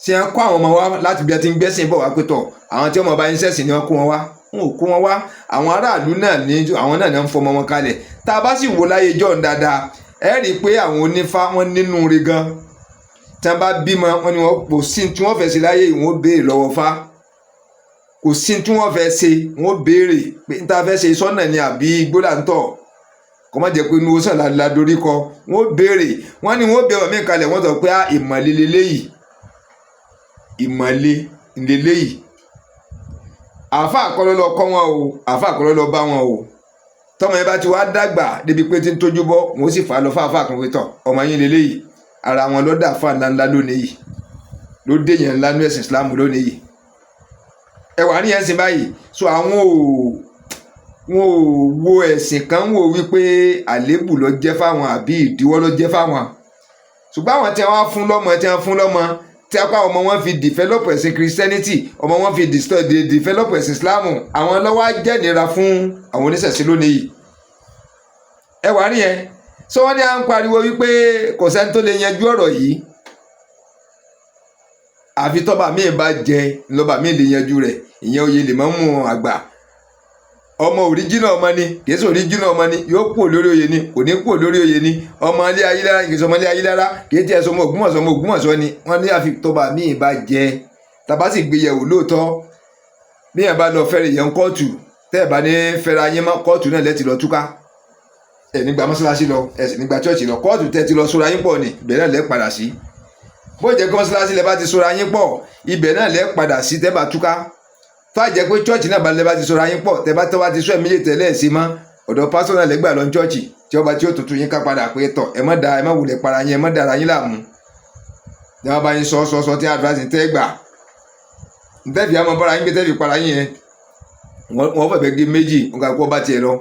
Ṣé wọ́n kó àwọn ọmọ wá láti bí wọ́n ti ń gbẹ́sìn bọ̀ wá pé tọ̀ àwọn tí wọ́n mọ̀ bá yín ṣẹ̀sìn ni wọ́n kó wọn wá? Wọn ò kó wọn wá. Àwọn aráàlú náà ní, àwọn náà ní wọ́n fọmọ wọn kalẹ̀. Tá a bá sì wò láyé jọ̀ọ́ dáadáa, ẹ rí i pé àwọn onífá wọn nínú re gan. Tí wọ́n bá bímọ, wọn ni wọn kò sí tí wọ́n fẹ́ ṣe láyé, ìwọ̀n ó béèrè lọ́wọ́ fá. Kò sí tí wọ́n fẹ́ ṣe, wọ́n ó béèrè pé n ta fẹ́ ṣe sọ́nà ni àbí igbó là ń tọ̀, kò má jẹ́ pé inú sàn la dorí kọ. Wọ́n ó béèrè, wọ́n ní wọ́n ó béèrè mí kalẹ̀. Wọ́n sọ pé ìmọ̀le leléyìí, ìmọ̀le leléyìí. Àáfàá kọ́ ló lọ kọ́ wọn o, àáfàá kọ́ ló lọ bá wọn o. Tọmọ yẹn bá ti wá dàgbà débi pé tí ń tójú bọ́, wọn ó sì fà á lọ fáfáà kan pé tọ̀ ọmọ yín leléyìí. Ara wọn ló dà fà ńláńlá lónìí yìí, ló dé yẹn ńlá ní ẹ̀sìn Islam lónìí yìí. Ẹ wà ní ẹ̀sìn báyìí. So àwọn ò wọn ò wo ẹ̀sìn kan wò wípé àléébù ló jẹ́ fáwọn àbí ìdíwọ́ ló jẹ́ fáwọn. Ṣùgbọ́n àwọn tí wọ́n fún lọ́mọ, tí wọ́n fún lọ́mọ, tí apá ọmọ wọn fi develop ẹ̀sìn Christianity, ọmọ wọn fi develop ẹ̀sìn Islam, àwọn lọ́wọ́ á jẹ́ nira fún àwọn oníṣẹ̀ṣe lónìí yìí. Ẹ wà ní yẹn. So wọ́n ní à ń pariwo wípé kò sẹ́ni tó lè yanjú ọ̀rọ̀ yìí, àfi tọ́ba míì bá jẹ lọ́ba míì lè yanjú rẹ̀, ìyẹn oyè lè mọ́ mú àgbà. Ọmọ original ọmọ ni, kìí ṣe original ọmọ ni, yóò kúrò lórí oyè ni, kò ní kúrò lórí oyè ni, ọmọ ilé Ayílára, kìí ṣe ọmọ ilé Ayílára, kìí tiẹ̀ sọmọ Ògbómọ̀ṣọ́, ọmọ Ògbómọ̀ṣọ́ ni. Wọ́n ní àfi tọba míì bá jẹ tàbá sì gbé yẹ̀wò lóòótọ́. Bí yẹn bá lọ fẹ́rẹ̀ yẹn kóòtù, tẹ́ ẹ̀ bá ní fẹ́ra yín mọ́, kóòtù náà lẹ́tì lọ túká. Ẹ̀ nígbà mọ́ṣáláṣí lọ, ẹ̀ sì nígbà church lọ, kóòtù tẹ́ ti lọ sóra yín pọ̀ ni, ibẹ̀ náà lẹ́ padà sí. Bó jẹ́ pé mọ́ṣáláṣí lẹ́ bá ti sóra yín pọ̀, ibẹ̀ náà lẹ́ padà sí tẹ́ bá túká. Tó à jẹ́ pé church náà bá lẹ́ bá ti sóra yín pọ̀, tẹ́ bá tọ́ bá ti sọ ẹ̀ méjì tẹ́lẹ̀ sí mọ́, ọ̀dọ̀ pásítọ̀ náà lẹ́gbàá lọ ní church tí ọba tí ó tuntun yín ká padà pé tọ̀, ẹ má da, ẹ má wulẹ̀ para yín, ẹ má dara yín láàmú. Ní wọ́n bá yín sọ sọ sọ tí advice tẹ́ gbà ntẹ́fì àmọ́ bára yín gbé tẹ́fì para yín yẹn, wọ́n fẹ̀fẹ̀ gé méjì, wọn kà kó bá tiẹ̀ lọ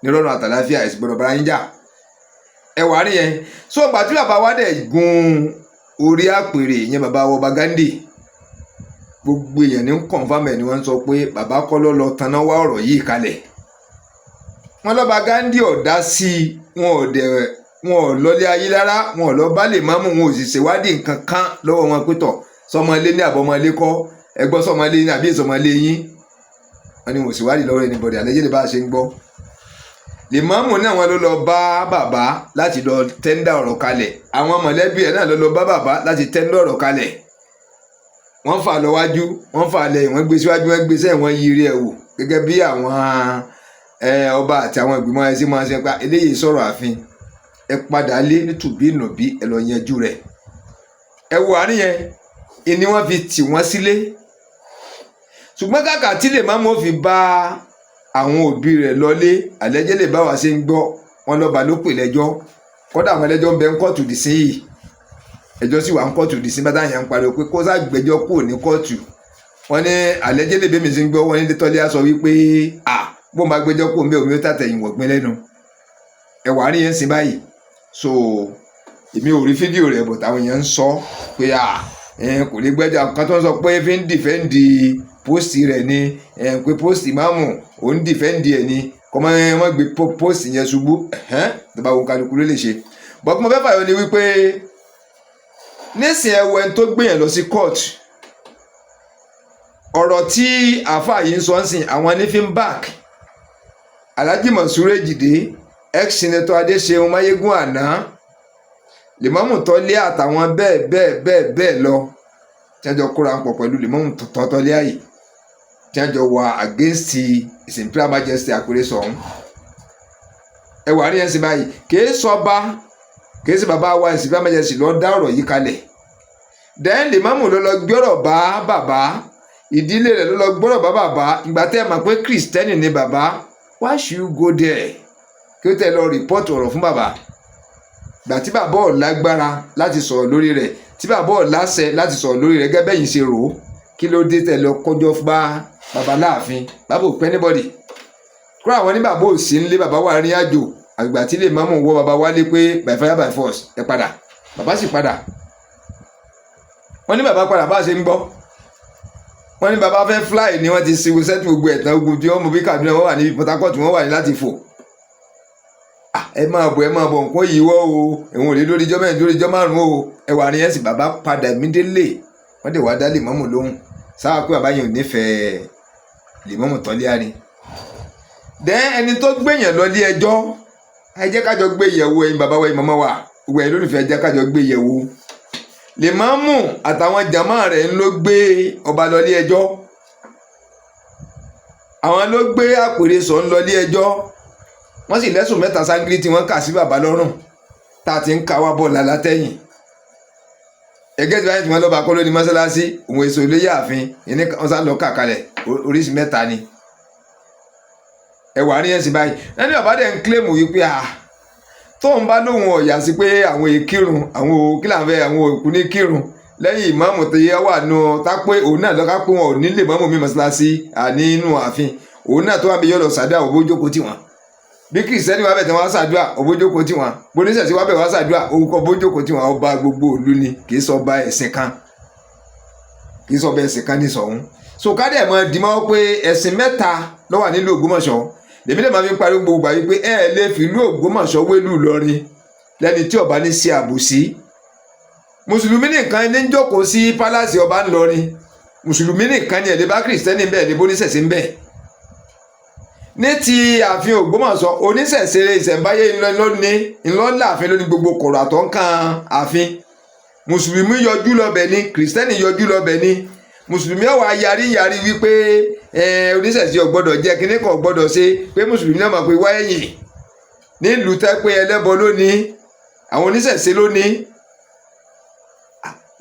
nírọ̀rùn àtàláfíà. Ẹ̀sìn gbọ́dọ̀ bára yín jà. Ẹ wà á rí yẹn. So ìgbà tí bàbá wa dẹ̀ gun orí àpèrè yẹn, bàbá wa ọba Ghandi, gbogbo èèyàn ní confirm ẹ̀ ni wọ́n ń sọ pé bàbá kọ́ ló lọ taná wá ọ̀rọ̀ yìí kalẹ̀. Wọ́n lọ́ba Ghandi ọ̀dá sí i, wọn ò dẹ̀, wọn ò lọlé ayé rárá, wọn ò lọ bá lè mámù, wọn ò sì ṣèwádìí nǹkan kan lọ́wọ́ wọn pé tọ̀, sọmọlé ní àbọ̀mọlé kọ́, ẹgbọ́ sọmọlé ní àbí ìsọmọlé yín. Wọn ni wọn ò ṣèwádìí lọ́wọ́ anybody. Àlejò lè bá a ṣe ń gbọ́, lèmọ́mù náà wọn ló lọ bá bàbá láti lọ tender ọ̀rọ̀ kalẹ̀. Àwọn mọ̀lẹ́bí ẹ̀ náà ló lọ bá bàbá láti tender ọ̀rọ̀ kalẹ̀. Wọ́n fà lọ wájú, wọ́n fà lẹ́yìn, wọ́n gbé síwájú, wọ́n gbé sẹ́yìn, wọ́n yiri ẹ̀ wò gẹ́gẹ́ bí àwọn ọba àti àwọn ìgbìmọ̀ ẹ̀ sì máa ń ṣe pa eléyìí sọ̀rọ̀ ààfin. Ẹ padà lé nítùbí nùbí, ẹ lọ yanjú rẹ̀. Ẹ wo àárín yẹn ìní wọ́n fi tì wọ́n sílé. Ṣùgbọ́n kàkà tí lè má mọ́ fi bá àwọn òbí rẹ̀ lọlé, àlẹ́jẹ́ lè bá wa ṣe ń gbọ́, wọn lọ́ba ló pè lẹ́jọ́. Kọ́dà àwọn ẹlẹ́jọ́ ń bẹ ń kóòtù dì sí yìí, ẹjọ́ sì wà ń kóòtù dì sí. Bàtà yẹn ń pariwo pé kó sá gbẹ́jọ́ kúrò ní kóòtù. Wọ́n ní àlẹ́jẹ́ lè bẹ́mi sí ń gbọ́, wọ́n ní tọ́lé á sọ wípé à bó máa gbẹ́jọ́ kúrò ń bẹ́, omi ó tàtẹ̀yìn wọ̀gbìn lẹ́nu. Ẹ̀wà rí yẹn ń sin báyìí. So èmi ò rí fídíò rẹ̀, but àwọn èèyàn ń sọ pé à kò lè gbẹ́jọ́ kan tó ń sọ pé fi ń defend post rẹ̀ ni, pé post ìmáàmù òun defend ẹ̀ ni, kọ́mọ wọ́n gbé post yẹn ṣubú. Tó bá wo kálukú ló lè ṣe. But mo fẹ́ fàyọ ni wípé nísìnyí, ẹwọ ẹni tó gbìyàn lọ sí court, ọ̀rọ̀ tí àáfàá yìí ń sọ ń sìn, àwọn ní fi ń back Alhaji Monsuru Ejide, ex-senator Adéṣeun Máyégún àná, lèmọ́mù Tọ́lé àtàwọn bẹ́ẹ̀ bẹ́ẹ̀ bẹ́ẹ̀ bẹ́ẹ̀ lọ tí wọ́n jọ kóra pọ̀ pẹ̀lú lèmọ́mù Tọ́lé àyè tí wọ́n jọ wà against His Imperial Majesty Àpèrè Ṣọ̀ún. Ẹ wà ní ẹ̀sìn báyìí, kìí sọba, kìí sí bàbá wa His Imperial Majesty lọ dá ọ̀rọ̀ yìí kalẹ̀. Then lèmọ́mù ló lọ gbọ́rọ̀ bá bàbá, ìdílé rẹ̀ ló lọ gbọ́rọ̀ bá bàbá. Ìgbà tẹ́ ẹ mọ̀ pé Kristẹni ni bàbá, why should you go there? Kí ó tẹ́ lọ report ọ̀rọ̀ fún bàbá gbà tí bàbá ò lágbára láti sọ̀rọ̀ lórí rẹ̀, tí bàbá ò láṣẹ láti sọ̀rọ̀ lórí rẹ̀ gẹ́gẹ́ bẹ́yìn ṣe rò ó, kí ló dé tẹ́ lọ kọjọ́ bá bàbá láàfin? Bàbá ò pẹ́ anybody kúrò. Àwọn ní bàbá ò sí nílé, bàbá wà ní àjò. Àgbà tí lè mọ́mù wọ bàbá wálé pé by fire by force ẹ padà, bàbá sì padà. Wọ́n ní bàbá padà. Bá a ṣe ń gbọ́, wọ́n ní bàbá fẹ́ fly ni wọ́n ti sinmi sẹ́tù gbogbo ẹ̀tàn ogun tí wọ́n mú bí Kaduna, wọ́n wà ní Port Harcourt, wọ́n wà ní láti fò. Ẹ máa bọ̀, ẹ máa bọ̀, nǹkan yìí wọ́ o, ẹ̀wọ̀n ò lè lórí ijọ́ mẹ́rin, lórí ijọ́ márùn-ún o. Ẹ wà ní ẹ̀sìn bàbá padà immediately. Wọ́n dẹ̀ wá dá lèmọ́mù lóhùn sáwà pé bàbá yẹn ò nífẹ̀ẹ́ lèmọ́mù Tọ́líà ni. Then ẹni tó gbèyàn lọ ilé ẹjọ́, ẹ jẹ́ kájọ gbé yẹ̀wò. Ẹ̀yin bàbá wa, ẹ̀yin màmá wa, gbogbo ẹ̀yin lólùfẹ́, ẹ jẹ́ kájọ gbé yẹ̀wò. Lèmọ́mù àtàwọn jàmá rẹ̀ ń ló gbé ọba lọ ilé ẹjọ́, àwọn ló gbé àpèrè sọ̀ ń lọ ilé ẹjọ́. Wọ́n sì lẹ́sùn mẹ́ta sángírí tí wọ́n kà sí bàbá lọ́rùn tá a ti ń ka wá bọ̀ lálátẹ́yìn ẹgẹ́ tí wọ́n ti wọ́n lọ́ba kọ́ lóní mọ́sálásí, òun èso ilé yààfin ìní, wọ́n sá lọ kà kalẹ̀ oríṣi mẹ́ta ni. Ẹwà rí ẹ̀sìn báyìí. Ẹni bàbá dẹ̀ ń claim wípé à tóun bá lóun ọ̀yà sí pé àwọn èkírun, àwọn òkìlà ń fẹ́, àwọn òkú ní kírun lẹ́yìn ìmáàmù tó yẹ wà nù tá pé òun náà lọ́ka pé wọn ò ní lè mọ́mù mi mọ́sálásí àní inú ààfin, òun náà tó wà bí yọ lọ sàdúrà, òbójókòó tì wọ́n. Bí Kìrìsìtẹ́nì wà bẹ̀ tí wọ́n ṣàdúrà, òbójókòó tì wọ́n. Bóníṣẹ̀sí wà bẹ̀ wá ṣàdúrà, òun kọ́ bójókòó tì wọ́n. Ọba gbogbo ìlú ni, kì í sọ ọba ẹ̀sìn kan, kì í sọ ọba ẹ̀sìn kan ní sọ̀hún. So ká dẹ̀ mọ́ dìímọ́ pé ẹ̀sìn mẹ́ta ló wà nílùú Ògbómọ̀ṣọ́. Lèmi lè máa fi pariwo gbogbo gbà wípé ẹ lè fi ìlú Ògbómọ̀ṣọ́ wélú Ìlọrin lẹ́ni tí ọba ní ṣe àbòsí. Mùsùlùmí nìkan ní jókòó sí palace ọba ńlọrin, mùsùlùmí nìkan ní. Ẹ̀ lè bá Kìrìsìtẹ́nì bẹ́ẹ̀, lè bóníṣẹ̀ṣe ń bẹ́ẹ̀. Ní ti ààfin Ògbómọ̀ṣọ́, oníṣẹ̀ṣe ìṣẹ̀ǹbáyé ńlọ́ni ńlọ́láàfin lóní gbogbo kọ̀rọ̀ àtọ́kàn ààfin. Mùsùlùmí yọjú lọ́bẹ̀ ni, kìrìsìtẹ́nì yọjú lọ́bẹ̀ ni. Mùsùlùmí ọ̀wà yarí yarí wípé oníṣẹ̀ṣe ò gbọ́dọ̀ jẹ́ kíní kan, ò gbọ́dọ̀ ṣe pé mùsùlùmí náà mọ̀ pé wáyẹ̀yìn nílùú tẹ́ pé ẹlẹ́bọ lónìí, àwọn oníṣẹ̀ṣe lónìí.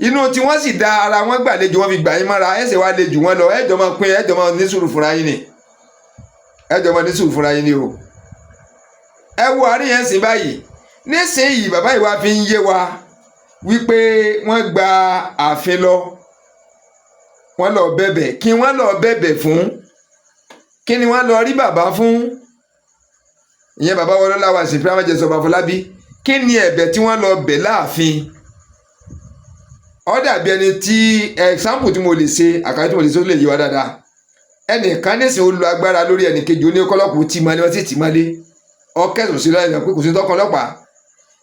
Inú tí wọ́n sì da ara wọn gbàlejò, wọn fi gbà yín mọ́ra, ẹ̀sẹ̀ wa lè jù wọ́n lọ. Ẹ̀jọ̀ máa pín, ẹ̀jọ̀ máa ní sùúrù fúnra yín ni, ẹ̀jọ̀ máa ní sùúrù fúnra yín ni o. Ẹ wo àárín yẹn sìn báyìí nísìnyìí, bàbá yìí wá fi ń yé wa wípé wọ́n gba ààfin lọ, wọ́n lọ bẹ̀bẹ̀. Kí wọ́n lọ bẹ̀bẹ̀ fún kí ni? Wọ́n lọ rí bàbá fún ìyẹn, bàbá wọn lọ́la wa sí Primate Joseph Afọlábí. Kí ni ẹ̀bẹ̀ tí wọ́n lọ bẹ̀ láàfin? Ó dàbí ẹni tí example tí mo lè ṣe, àkàrà tí mo lè ṣe, ó lè yé wa dáadáa. Ẹnìkan nísìnyí, ó lo agbára lórí ẹnìkejì, ó ní kọ́lọ́pù tì mọ́lé, wọ́n sì tì mọ́lé. Ọ kẹsùn sí lọ́yìn pé kò sí tọkàn ọlọ́pàá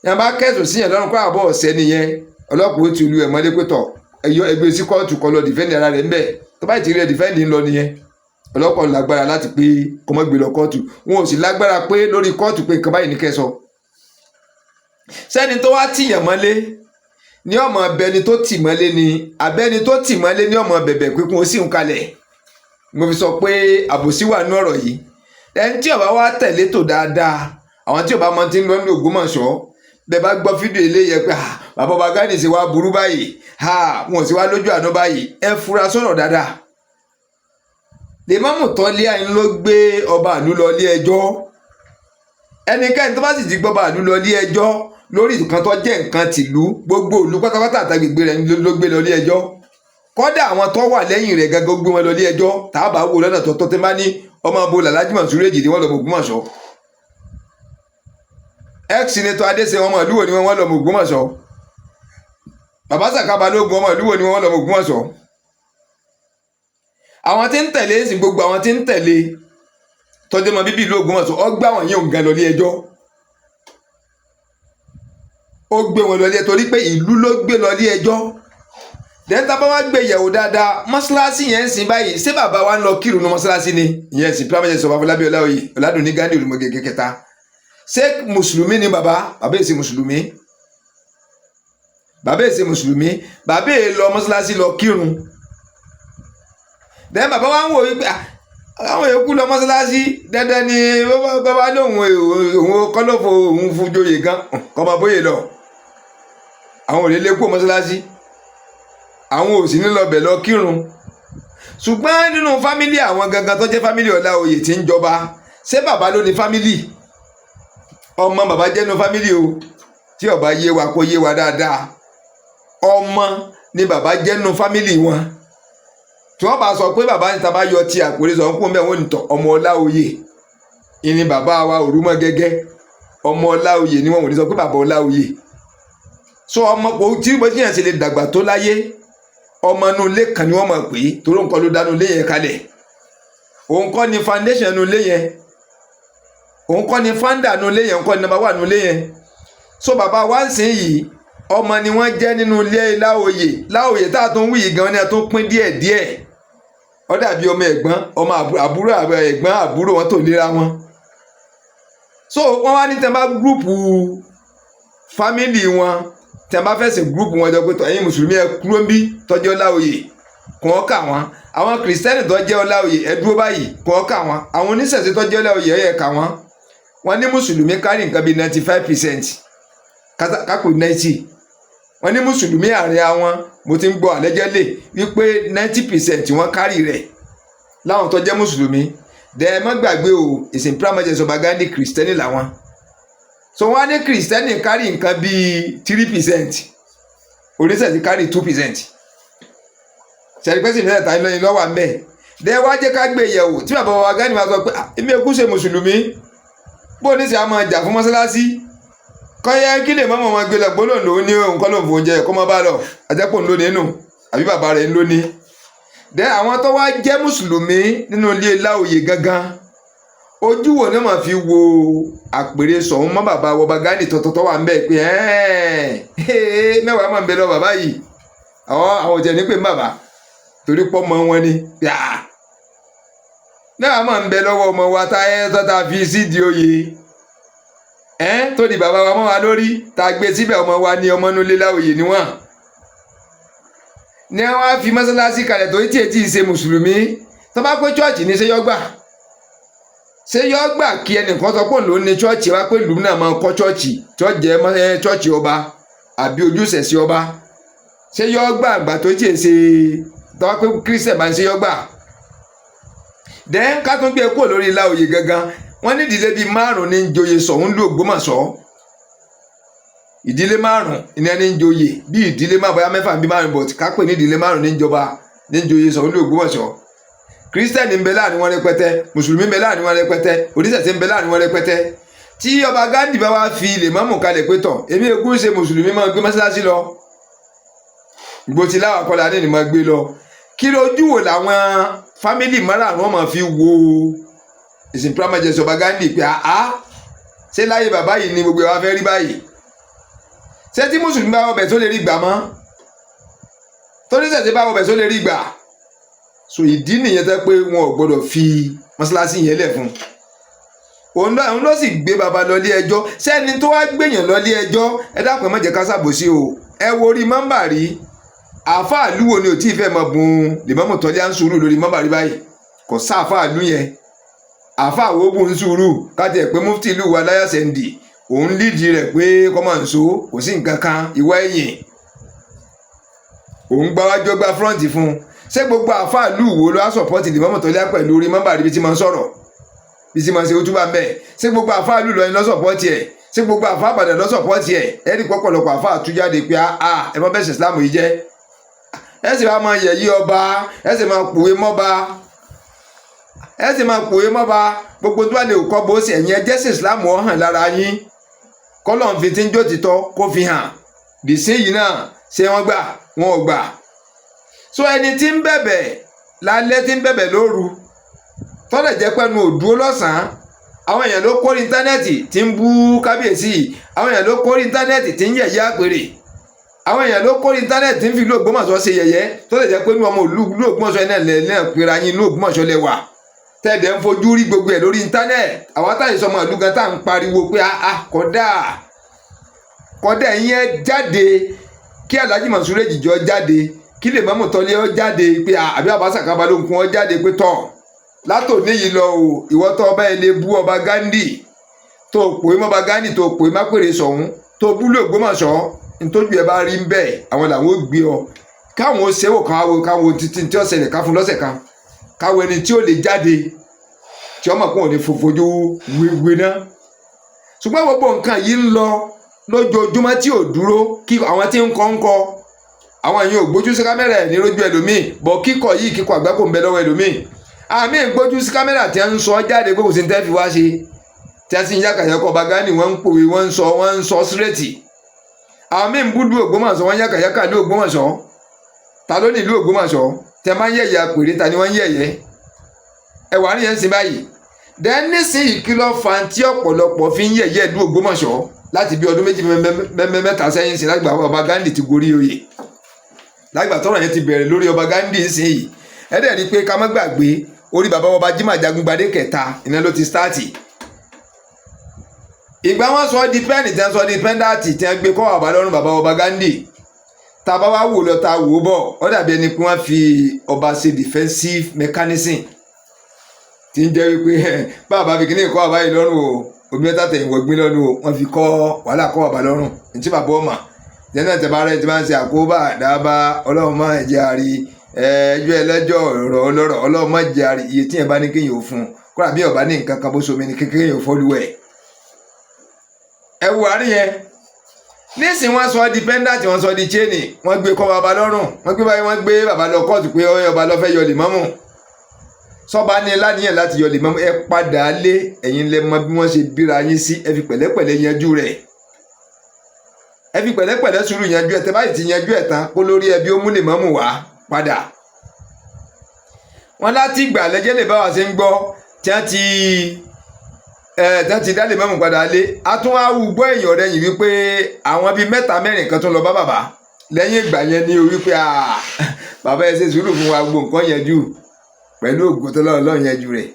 yẹn bá kẹsùn sí yẹn lọ́rùn kó àbọ̀ ọ̀sẹ̀ nìyẹn. Ọlọ́pàá ó ti lu ẹ̀ mọ́lé pé tọ̀, ẹ̀yọ ẹgbẹ́ sí kóòtù kọ́ lọ defend ara rẹ̀ ńbẹ̀. Tó bá ti rí ẹ̀ defend ń lọ nìyẹn. Ọlọ́pàá lágbára láti pé kó má gbé lọ kóòtù, wọn ò sì lágbára pé lórí kóòtù pé nǹkan báyìí ní kẹ́ sọ. Sẹ́ni tó wá tìyàn mọ́lé ní ọmọ bẹni tó tì mọ́lé ni, abẹ́ni tó tì mọ́lé ní ọmọ bẹ̀bẹ̀ pé kún ó sì ń kalẹ̀. Mo fi sọ pé àbòsí wà ní ọ̀rọ̀ yìí. Ẹni tí ó bá wá tẹ̀lé tò dáadáa, àwọn tí ó bá mọ ti ń lọ ní Ògbómọ̀ṣọ́, bẹ́ẹ̀ bá gbọ́ fídíò eléyẹ pé bàbá ọba Ghandi ṣe wá burú báyìí, wọn ò sì wá lójú àánú báyìí, ẹ fura sọ̀rọ̀ dáadáa. Lèmọ́mù tọ́lé àyín ló gbé ọba àlú lọ ilé ẹjọ́. Ẹnikẹ́ni tó bá sì ti gbọ́ ọba àlú lọ ilé ẹjọ́ lórí nǹkan tó jẹ́ nǹkan tìlú, gbogbo ìlú pátápátá àtàgbègbè rẹ̀ ló gbé lọ ilé ẹjọ́. Kọ́dà àwọn tó wà lẹ́yìn rẹ̀ gángan gbé wọn lọ ilé ẹjọ́. Tàbá wò lọ́nà tó tọ́, tẹ́ bá ní ọmọ abo Alhaji Mọ̀súrù Èjìdí, wọ́n lọ Ògbómọ̀ṣọ́. Ex senator Adéṣe, ọmọ ìlú wo ni wọ́n? Lọ Ògbómọ̀ṣọ́. Bàbá Sàká Balógun, ọmọ ìlú wo ni wọ́n? Lọ Ògbómọ̀ṣọ́. Àwọn tí ń tẹ̀lé sí, gbogbo àwọn tí ń tẹ̀lé tọ́jú ọmọ bíbí ìlú Ògbómọ̀ṣọ́, ó gbé àwọn yìí òǹgàn lọ ilé ẹjọ́. Ó gbé wọn lọ ilé torí pé ìlú ló gbé lọ ilé ẹjọ́. Dẹ́ńtà bá wá gbé yẹ̀wò dáadáa, mọ́ṣáláṣí yẹn ń sìn báyìí, ṣé bàbá wa ń lọ kírun ní mọ́ṣáláṣí ni? Ìyẹn sì Primate Joseph Afọlábí Ọláoyè Ọládùnní Ghandi Olùmọ̀gẹ̀gẹ̀ kẹta. Ṣé mùsùlùmí ni bàbá? Bàbá èsì mùsùlùmí, bàbá èsì mùsùlùmí, bàbá èè lọ mọ́ṣáláṣí lọ kírun. Dẹ́n bàbá wa ń wò wípé àwọn yòókù lọ mọ́ṣáláṣí dandan ni. Bàbá lóun òun kọ́lọ́fọ̀ òun fún joyè gan kọ́mọ bóyè lọ, àwọn ò lè lé kó mọ́ṣáláṣí, àwọn ò sì ní lọ bẹ̀ lọ kírun. Ṣùgbọ́n nínú family àwọn gangan tó jẹ́ family Ọláoyè tí ń jọba, ṣé bàbá ló ní family? Ọmọ bàbá jẹ́ nínú family o. Tí ó bá yé wa, kó yé wa dáadáa. Ọmọ ni bàbá jẹ́ nínú family wọn. Tí wọ́n bá sọ pé bàbá níta bá yọ ti àpèrè sọ ń kún bẹ́ẹ̀, wọ́n ní tọ̀, ọmọ Ọláoyè ìní bàbá wa Òrùmọ̀gẹ́gẹ́. Ọmọ Ọláoyè ni wọ́n, wò ní sọ pé bàbá Ọláoyè. So ọmọ kò tí bó ti yàn ṣe lè dàgbà tó láyé, ọmọ inú ilé kan ni wọ́n mọ̀ pé torí nǹkan ló dánú ilé yẹn kalẹ̀. Òun kọ́ ni foundation inú ilé yẹn, òun kọ́ ni founder inú ilé yẹn, òun kọ́ ni number one inú ilé yẹn. So bàbá wa ń sìn yìí, ọmọ ni wọ́n jẹ́ nínú ilé Láòyè. Láòyè tá a tún wí yìí gan ni a tún pín díẹ̀ díẹ̀. Ó dàbí ọmọ ẹ̀gbọ́n, ọmọ àbúrò, ẹ̀gbọ́n àbúrò wọn tó lera wọn. So wọ́n wá ní tẹ́ bá group family wọn, tẹ́ bá fẹ̀sìn group wọn jọ pé tọ́, ẹ̀yin mùsùlùmí ẹ kúrò ń bí tọ́jú Ọláoyè kò ọ́ kà wọ́n, àwọn kìrìsìtẹ́nì tó jẹ́ Ọláoyè ẹ dúró báyìí kò ọ́ kà wọ́n, àwọn oníṣẹ̀ṣe tó jẹ́ Ọláoyè ẹ kà wọ́n. Wọ́n ní mùsùlùmí kárí nǹkan bíi 95%, kápò 90. Wọ́n ní mùsùlùmí àárín àwọn, mo ti ń gbọ́ àlẹ́jẹ́lẹ̀ wípé 90% wọ́n kárì rẹ̀ láwọn tó jẹ́ mùsùlùmí. Dẹ̀ má gbàgbé o, ìsìn Primate Joseph Gandhi, kìrìsìtẹ́nì làwọn. So wọ́n á ní kìrìsìtẹ́nì kárì nǹkan bíi 3%, oníṣẹ̀ṣe kárì 2%. Sẹ̀rípẹ́sì mẹ́ta ìlọrin lọ́wọ́ à ń bẹ̀. Dẹ̀ wá jẹ́ ká gbé yẹ̀wò tí bàbá wa Gandhi máa sọ pé èmi ò kú ṣe mùsùlùmí, bó ní sẹ́ a máa jà fún mọ́sálásí kọ́yẹ́ kí lè mọ́mọ́ wọn gbé lọ gbólóhùn lòún ní òun kọ́ ló ń fò oúnjẹ kó má bá lọ àjẹpọ̀ ń lónìí nù àbí bàbá rẹ̀ ń lónìí. Dẹ́ àwọn tó wá jẹ́ mùsùlùmí nínú ilé Láòyè gangan, ojú wo ni wọ́n fi wo àpèrè sọ̀hún mọ́ bàbá wọba Gandhi tọ̀tọ̀tọ̀ wà ń bẹ̀ pé mẹ́wàá máa ń bẹ lọ bàbá yìí? Àwọn òjẹ̀ ní pé ń bàbá torí pọ́ mọ́ wọn ni. Náà máa ń bẹ lọ́wọ́ ọmọ wa tá ẹ tó ta fi sídìí oyè ẹ́n tó di bàbá wa mọ́ wa lórí, tá a gbé síbẹ̀. Ọmọ wa ní ọmọ nulẹ̀ láòyè níwọ̀n ní wọ́n á fi mọ́sálásí kalẹ̀ tó tí ètí ṣe mùsùlùmí. Tó bá pé church ní, ṣé yọ gbà? Ṣé yọ gbà kí ẹnìkan sọ pé òun ló ní church wá, pé ìlú náà máa kọ́ church tí ó jẹ́ church ọba àbí ojúṣe sí ọba? Ṣé yọ gbà àgbà tó tí èsè tó bá pé Christian máa ń ṣe yọ gbà? Then ká tún gbé kúrò lórí Láòyè gangan. Wọ́n ní ìdílé bíi márùn ní joyè Ṣọ̀ún lù Ògbómọ̀ṣọ́. Ìdílé 5 ní ẹni ń joyè, bí ìdílé 5, bóyá 6 bí 5, but ká pè ní ìdílé 5 ní ìjọba ní joyè Ṣọ̀ún lù Ògbómọ̀ṣọ́. Kírísítẹ́nì ń bẹ láàrin wọn rẹpẹtẹ, mùsùlùmí ń bẹ láàrin wọn rẹpẹtẹ, oníṣẹ̀ṣe ń bẹ láàrin wọn rẹpẹtẹ. Tí ọba Ghandi bá wá fi lèmọ́mù kalẹ̀ pé tọ̀, èmi egún ṣe mùsùlùmí, máa gbé mọ́ṣáláṣí lọ, gbòtí láwọn akọ́lá ní ni máa gbé lọ, kí lójú wò làwọn family márààrún wọn máa fi wo His Imperial Majesty ọba Ghandi pé àá, ṣé láyé bàbá yìí ni gbogbo ẹ̀ wá fẹ́ rí báyìí? Ṣé tí mùsùlùmí bá wọbẹ̀ tó lè rí gbà mọ́, tó ní ṣẹ̀ṣẹ̀ bá wọbẹ̀ tó lè rí gbà? So ìdí nìyẹn tẹ́ pé wọn ò gbọ́dọ̀ fi mọ́ṣáláṣí yẹn lẹ̀ fún òun. Ló sì gbé baba lọ ilé ẹjọ́. Sẹ́ni tó wá gbèyàn lọ ilé ẹjọ́, ẹ dákun, ẹ má jẹ́ ká ṣàbòsí o. Ẹ wo orí mọ́mbà rí, àáfàá lúwo ni ò tí ì fẹ́ mọ bùn lèmọ́mù tọ́lé à ń sùúrù lórí mọ́mbà rí báyìí. Kò sáàfáà lú yẹn, àáfàá wo bùn sùúrù káti ẹ̀ pé mufti ìlú wa láyàsẹ̀ǹdì òun lídìí rẹ̀ pé kọ́mọ̀ nsó, kò sí nǹkan kan ìwọ ẹ̀yìn òun gbáwájú gbá front fún un. Ṣé gbogbo àáfàá lù wo ló á support lèmọ́mù tọ́lé pẹ̀lú orí mọ́mbà rí bí tí máa ń sọ̀rọ̀, bí tí máa ń ṣe ó túbà ń bẹ̀? Ṣé gbogbo àáfàá lù lọ́yìn ló support ẹ̀? Ṣé gbogbo àáfàá àbàdàn ló support ẹ̀? Ẹ̀ rí pọ̀pọ̀lọpọ̀ àáfàá tú jáde pé a ẹ mọ́ bẹ́sẹ̀ Islam yìí jẹ́, ẹ sì máa yẹ̀yí ọba, ẹ sì máa pòwe mọ́ba, ẹ sì máa pòwe mọ́ba. Gbogbo tó bá lè kọ́ bó ṣe ẹ̀yìn ẹjẹ́ sí Islam ọ̀ hàn lára yín, kọ́lọ̀ ń fi tí ń jó títọ́ kó fi hàn. Dìsín yìí náà, ṣé wọ́n gbà? Wọn ò gbà. So ẹni tí ń bẹ̀bẹ̀ lálẹ́, tí ń bẹ̀bẹ̀ lóru, tọ́lẹ̀ jẹ́ pẹ́nu òdúró lọ́sàn-án, àwọn èèyàn ló kórè internet tí ń bú kábíyèsí, àwọn èèyàn ló kórè internet tí ń yẹ̀yẹ́ àpèrè, àwọn èèyàn ló kórè internet tí ń fi ìlú Ògbómọ̀ṣọ́ ṣe yẹ̀yẹ́, tó lè jẹ́ pé inú ọmọ ìlú Ògbómọ̀ṣọ́ náà lẹ̀ náà pera yín, ìlú Ògbómọ̀ṣọ́ lẹ wà, tẹ́ẹ̀dẹ̀ ń fojú rí gbogbo ẹ̀ lórí internet. Àwọn táyì sọmọ ìlú gan tá à ń pariwo pé ah, kódà kódà, ẹ̀yin ẹ jáde, kí Alhaji Mansur Ejìjọ jáde, kí lè mọ́mù tọ́lé ọ jáde pé àbí Àbáṣà Balógun ọ jáde pé tọ̀, látòní yìí lọ o, ìwọ tó ọba ẹ lè bú ọba Ghandi, tó pòó mọ́ba Ghandi, tó pòó mápèrè sọ̀hún, tó búlò Ògbómọ̀ṣọ́, ntójú ẹ bá rí ń bẹ́ẹ̀, àwọn làwọn ó gbé ọ, káwọn ó ṣẹ́wò, káwọn káwọn títí tí ó ṣẹlẹ̀ ká fún lọ́sẹ̀ kan, káwọn ẹni tí ó lè jáde tí ọmọ kún òní fojú wéwé náà. Ṣùgbọ́n gbogbo nǹkan yìí ń lọ lójoojúmọ́ tí ò dúró. Kí àwọn tí ń kọ́ ń kọ́, àwọn èèyàn ò gbójú sí kámẹ́rà ẹ̀ ní lójú ẹlòmíì bọ̀. Kíkọ yìí, kíkọ àgbákò ń bẹ lọ́wọ́ ẹlòmíì. Àmì ìgbójú sí kámẹ́rà tí ń sọ jáde pé kò sí ní tẹ́ fi wá ṣe, tí a sì ń yàkàyàkọ̀ ọba Ghandi, wọ́n ń pòwe, wọ́n ń sọ straight. Àwọn míì ń búdú Ògbómọ̀ṣọ́, wọ́n ń yàkàyàkà ní Ògbómọ̀ṣọ́. Ta ló ní ìlú Ògbómọ̀ṣọ́ tí a máa ń yẹ̀yẹ́ àpèrè? Ta ni wọ́n ń yẹ̀yẹ́? Ẹ wà ní yẹn ń sin báyìí. Then nísìnyí, kí ló fa tí ọ̀pọ̀lọpọ̀ fi ń yẹ̀yẹ́ ìlú Ògbómọ̀ṣọ́ láti bí ọdún 2 mẹ́ta sẹ́yìn sí, lágbà ọba Ghandi ti gorí oyè, lágbà tọ́rọ̀ yẹn ti bẹ̀rẹ̀ lórí ọba Ghandi sí yìí? Ẹ dẹ̀ rí i pé ká má gbàgbé, orí bàbá ọba Jimoh Ajagungbadé kẹta iná ló ti start. Ìgbà wọn sọ di pẹ́ẹ́nì, tí wọ́n sọ di pendant, tí wọ́n gbé kọ́ bàbá lọ́rùn, bàbá ọba Ghandi, tá a bá wá wò lọ, tá a wò ó bọ̀, ó dàbí ẹni pé wọ́n fi ọba ṣe defensive mechanism, tí ń jẹ́ wípé bàbá fi kíní kọ́ bàbá yìí lọ́rùn o, omi mẹ́ta tẹ̀yìn wọ̀gbìn lọ́rùn o, wọ́n fi kọ́ wàhálà kọ́ bàbá lọ́rùn. Ntí bàbá ọmọ jẹ́nà tẹ̀ bá rẹ̀ tí wọ́n ṣe àkóbá àdábá, ọlọ́run máa jẹ́ àrí ẹjọ́ ẹlẹ́jọ́, ọ̀rọ̀ ọlọ́rọ̀, ọlọ́run máa jẹ́ àrí. Iye tí yẹn bá ní kéèyàn ò fún un, kódà bí ọba ní nǹkan kan bó somi ní kékeré yẹn ò fọ́lùwẹ̀. Ẹ wo àárín yẹn nísìnyí, wọ́n sọ di pendant, wọ́n sọ di chain, wọ́n gbé kọ́ bàbá lọ́rùn, wọ́n gbé báyìí, wọ́n gbé bàbá lọ kóòtù pé ọba ló fẹ́ yọ lèmọ́mù. Sọba ní láníyàn láti yọ lèmọ́mù, ẹ padà lé. Ẹ̀yin lẹ mọ bí wọ́n ṣe bíra yín sí. Ẹ fi pẹ̀lẹ́pẹ̀lẹ́ yanjú rẹ̀, ẹ fi pẹ̀lẹ́pẹ̀lẹ́ sùúrù yanjú ẹ̀. Tẹ́ báyìí ti yanjú ẹ̀ tán, kó lórí ẹbí ó mú lèmọ́mù wá padà. Wọ́n láti gbà lẹ́jẹ́ lè bá wa ṣe ń gbọ́ tí wọ́n ti ẹ tí wọ́n ti dá lèmọ́mù padà lé. A tún wá wù gbọ́ èèyàn rẹ̀ yìí wípé àwọn bíi mẹ́ta mẹ́rin kan tún lọ bá bàbá lẹ́yìn ìgbà yẹn ní o, wípé bàbá, ẹ ṣe sùúrù fún wa, gbogbo nǹkan yanjú pẹ̀lú ògùn tó lọ́run lọ́run yanjú rẹ̀.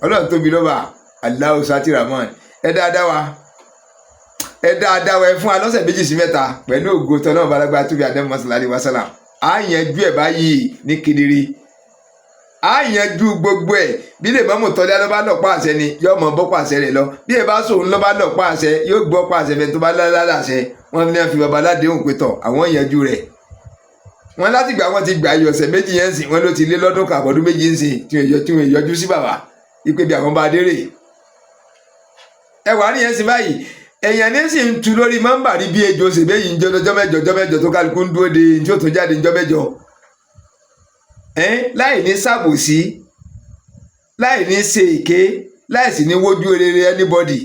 Ọlọ́run tóbi lọ́ba Allahu Satiramon. Ẹ dáadáa wa, ẹ dáadáa wa, ẹ fún wa lọ́sẹ̀ 2 sí 3 pẹ̀lú ògo tọ́lọ́run balagba tóbi adẹ́mọ́sálálẹ́ wàsálàm. Á yanjú ẹ̀ báyìí ní kedere, á yanjú gbogbo ẹ̀. Bí lè mọ́mù tọ́lé ló bá lọ́pọ̀ àṣẹ ni yóò mọ bọ́pọ̀ àṣẹ rẹ̀ lọ, bí ẹ bá sòun ló bá lọ́pọ̀ àṣẹ yóò gbọ́ pọ̀ àṣẹ fẹ́ tó bá lálàṣẹ. Wọ́n ní fi baba aládéhùn pé tọ̀ àwọn yanjú rẹ̀. Wọ́n láti gbà wọ́n ti gbà yọ ọ̀sẹ̀ 2 yẹn sìn, wọ́n ló ti lé lọ́dún kan àbọ̀dún 2 ń sìn tí wọ́n yọjú sí bàbá ipe bí àwọn bá dérè. Ẹ wà ní yẹn sìn báyìí, èèyàn ní sì ń tu lórí mọ́ńbà rí bí ejò ṣèbé yìí ń jẹ́ lọ́jọ́ mẹ́jọ ọjọ́ mẹ́jọ tó kálukú ń dúró de tí ó tún jáde ńjọ́ mẹ́jọ. Láì ní ṣàbòsí, láì ní ṣe èké, láì sì ní wójú rere anybody.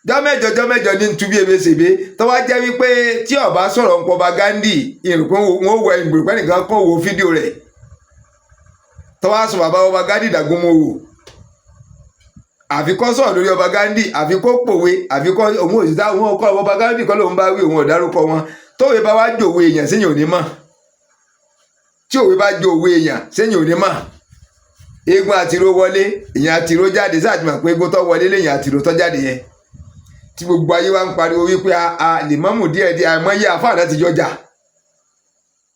Jọ́ mẹ́jọ jọ́ mẹ́jọ ní tu bí ebe ṣèbé tó wá jẹ́ wípé tí ó bá sọ̀rọ̀ ń pọba Gandhi ìrùpẹ́ wọn wọ ìrùpẹ́ nìkan kàn wo fídíò rẹ̀ tó wá sọ bàbá ọba Gandhi dàgúnmọ́ wò, àfi kó sọ̀rọ̀ lórí ọba Gandhi, àfi kó pòwe, àfi kó òun òsì òun ọkọ ọba Gandhi kọ́ lòun bá wí, òun ò dárúkọ wọn. Tówe bá wá jòwe èèyàn séyìn ò ní mọ̀, tí òwe bá jòwe èèyàn séyìn ò ní mọ̀. Eégún àtiró wọlé, èèyàn àtiró jáde, sáà ti mọ̀ pé eégún tó wọlé lèèyàn àtiró tó jáde yẹn, tí gbogbo ayé wa ń pariwo wípé a lè mọ́mù díẹ̀ díẹ̀. Àìmọye àfáà náà ti jọjà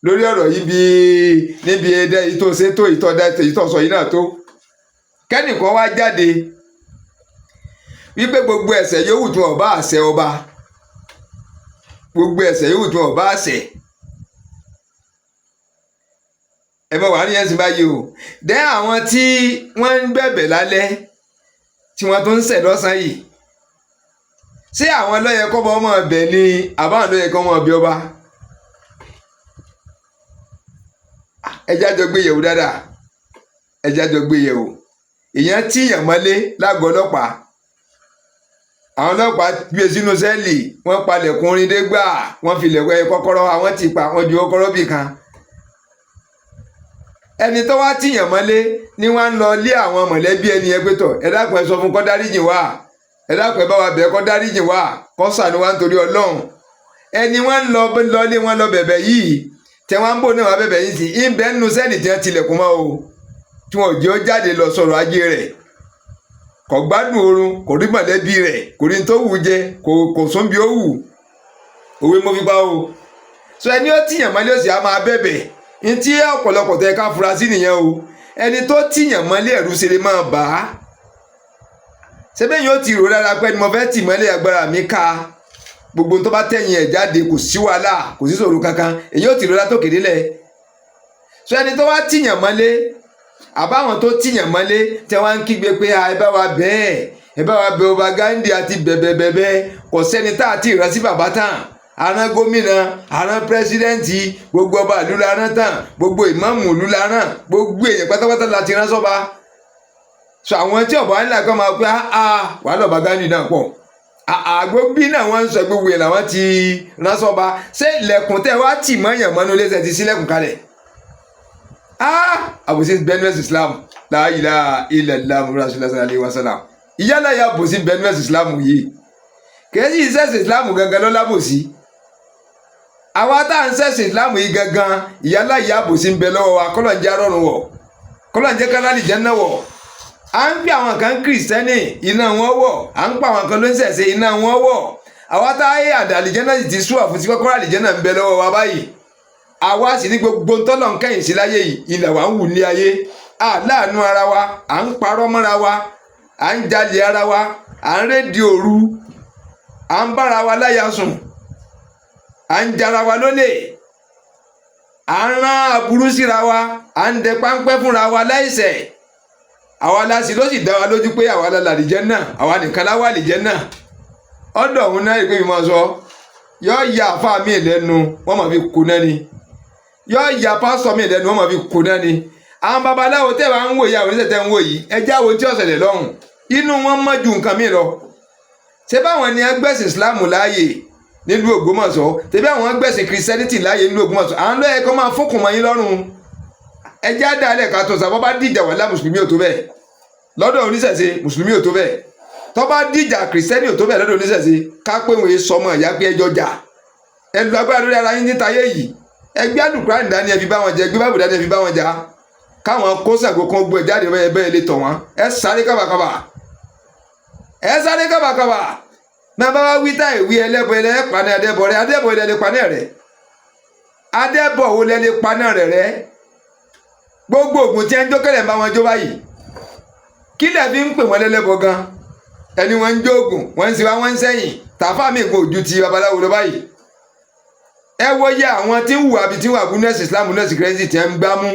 lórí ọ̀rọ̀ yìí bí níbi ẹdẹ yìí tó ṣe tó ìtọ́da ìtọ́sọ yìí náà tó kẹ́nìkan wá jáde wípé gbogbo ẹ̀ṣẹ̀ yòówù tí wọ́n bá àṣẹ ọba, gbogbo ẹ̀ṣẹ̀ yòówù tí wọ́n bá àṣẹ, ẹ mọ̀ wá ní ẹ̀sìn báyìí o. Dẹ́ àwọn tí wọ́n ń bẹ̀bẹ̀ lálẹ́ tí wọ́n tún ń ṣẹ̀ lọ́sàn-án yìí, ṣé àwọn ló yẹ kó bọ́ ọmọ ọbẹ̀ ni àbáwọn ló yẹ kó ọmọ ọbẹ̀ ọba? Ẹ jájọ gbé yẹ̀wò dáadáa, ẹ jájọ gbé yẹ̀wò. Èèyàn tíyàn mọ́lé lágọ̀ọ́ ọlọ́pàá, àwọn ọlọ́pàá gbé sínú sẹ́ẹ̀lì, wọ́n palẹ̀kùn orin dé gbà, wọ́n fi ilẹ̀kùn ẹ kọ́kọ́rọ́ àwọn ti pa, wọ́n ju kọ́kọ́rọ́ bì kan. Ẹni tó wá tíyàn mọ́lé ni wọ́n ń lọ lé àwọn mọ̀lẹ́bí ẹni yẹn pé tọ̀ ẹ dákun ẹ sọ fún kó dáríjìn wá, ẹ dákun ẹ bá wa bẹ̀ kó dáríjìn wá, kó ṣàánú wa nítorí Ọlọ́run. Ẹni wọ́n ń lọ lé wọn lọ bẹ̀bẹ̀ yìí tẹ wọ́n ń bò náà wá bẹ̀bẹ̀ yìí sí ìbẹ́ nínú sẹ́ẹ̀lì tí wọ́n tilẹ̀kùn mọ́ o, tí wọ́n ò jẹ́ ó jáde lọ sọ̀rọ̀ ajé rẹ̀, kò gbádùn oorun, kò rí mọ̀lẹ́bí rẹ̀, kò rí tó wù jẹ, kò sún bí ó wù. Òwe mo fi pa o. So ẹni ó tìyàn mọ́lé òsì á máa bẹ̀bẹ̀ ní tí ọ̀pọ̀lọpọ̀ tẹ ká fura sí nìyẹn o. Ẹni tó tìyàn mọ́lé ẹ̀rú ṣe lè máa bà á. Ṣebí yóò ti rò rárá pé ni mo fẹ́ tì mọ́lé agbára mi ká, gbogbo tó bá tẹ̀yìn ẹ̀ jáde kò sí wàhálà, kò sí ṣòro kankan, èyí ò ti rò látòkè délẹ̀. So ẹni tó wá tìyàn mọ́lé àbáwọn tó tìyàn mọ́lé tí wọ́n ń kígbe pé ẹ bá wa bẹ́ẹ̀, ẹ bá wa bẹ ọba Gandhi àti bẹ̀bẹ̀bẹ̀bẹ̀, kò sẹ́ni tá a ti rán sí bàbá tán, arán gómìnà, arán pírẹsidẹ́ǹtì, gbogbo ọba ìlú la rán tán, gbogbo ìmáàmù ìlú la rán, gbogbo èèyàn pátápátá la ti rán sọ́ba. So àwọn tí ọba ńlá kan máa pé wàhálà ọba Gandhi náà pọ̀, àgbóbí náà wọ́n ń sọ gbogbo yẹn làwọn ti rán sọ́ba. Ṣé ilẹ̀kùn tẹ́ wá tì mọ́yàn mọ́nú lẹ́sẹ̀ ti sílẹ̀kùn kalẹ̀? Àbòsí benue Islam, la ilaha illallah Muhammadu sallallahu alaihi wasallam. Ìyálà ya àbòsí benue Islam yìí kìí sì ṣẹ̀sìn Islam gangan ló lábòsí. Àwa tá à ń ṣẹ̀sìn Islam yìí gangan ìyálà ya àbòsí ń bẹ lọ́wọ́ wa, kọ́lọ̀ ń jẹ́ arọ́run wọ̀, kọ́lọ̀ ń jẹ́ kálálì jẹ́ náà wọ̀. À ń pè àwọn kan kìrìsìtẹ́nì iná wọn wọ̀, à ń pa àwọn kan ló ń ṣẹ̀ṣẹ̀ iná wọn wọ̀. Àwa tá ayé àdàlìjẹ́ náà sì ti sú àfúntí kọ́kọ́rọ́ àlìjẹ́ náà ń bẹ lọ́wọ́ wa báyìí. Àwa sì ní gbogbo ntọ́lọ̀ ń kẹ́yìn sí láyé yìí ilẹ̀ wa ń wù ní ayé. Àláàánú ara wa, à ń parọ́ mọ́ra wa, à ń jalè ara wa, à ń rédi òru, à ń bára wa láya sùn, à ń jara wa lólè, à ń rán aburú síra wa, à ń dẹ páńpẹ́ fúnra wa láìṣẹ̀. Àwa la sì ló sì dá wa lójú pé àwa la làlìjẹ́ náà, àwa nìkan la wà lìjẹ́ náà. Ọ̀dọ̀ òun náà ìpè mi máa sọ yọ ya àfa mi lẹ́nu wọ́n máa fi kú náà ni, yọ ya pásítọ̀ mi lẹ́nu wọ́n máa fi kú náà ni. Àwọn babaláwo tẹ́ wàá ń wò yìí, àwọn oníṣẹ́ tẹ́ ń wò yìí, ẹjẹ́ àwọn tí ọ̀sẹ̀lẹ̀ lọ́hùn inú wọn mọ́ ju nǹkan mi lọ. Ṣé báwọn ni ẹgbẹ́sìn Islam láàyè nílùú Ògbómọ̀ṣọ́? Tẹ̀bí àwọn ẹgbẹ́sìn Christianity láàyè nílùú Ògbómọ̀ṣọ́? À ń lọ ẹ̀kọ́ máa fókùn mọ́ yín lọ́rùn. Ẹjẹ́ àdálẹ̀ ká tó sàbọ̀ bá dìjà wà lá mùsùlùmí ò tó bẹ́ẹ̀ lọ́dọ̀ oníṣẹ̀ṣe, mùsùlùmí ò tó bẹ́ẹ̀. Tó bá dìjà kìrìsìtẹ́nì ò tó bẹ́ẹ̀ lọ́dọ̀ oníṣẹ̀ṣe, ká pé wọ́n sọmọ ìyá pé ẹjọ́ jà, ẹ lu agbára lórí ara yín níta ayé yìí, ẹgbẹ́ àlùkùránì dání ẹ fi bá wọn jà, ẹgbẹ́ bábù dání ẹ fi bá wọn jà, Káwọn kó Ṣàngó kan gbé jáde bẹ́ẹ̀ bẹ́ẹ̀ lè tọ̀ wọ́n. Ẹ sáré kábàkábà, ẹ sáré kábàkábà. Náà bá wá wí táì wí, ẹlẹ́bọ ẹlẹ́ paná adẹ́bọ rẹ, adẹ́bọ ẹlẹ́ lè paná rẹ, adẹ́bọ wo lẹ lè paná rẹ rẹ? Gbogbo ògùn tí ẹ ń jó kẹlẹ̀ ń bá wọn jó báyìí, kí lẹ̀ fi ń pè wọ́n lẹ́lẹ́bọ gan? Ẹni wọ́n ń jó ògùn, wọ́n ń siwá, wọ́n ń sẹ́yìn tàfà mí kò ju ti babaláwo lọ báyìí. Ẹ wo yẹ àwọn tí ń hùwà bíi tí ń wà bú nẹ́ẹ̀sì Islam, nẹ́ẹ̀sì kìrẹ́sì tí ń gbá mú,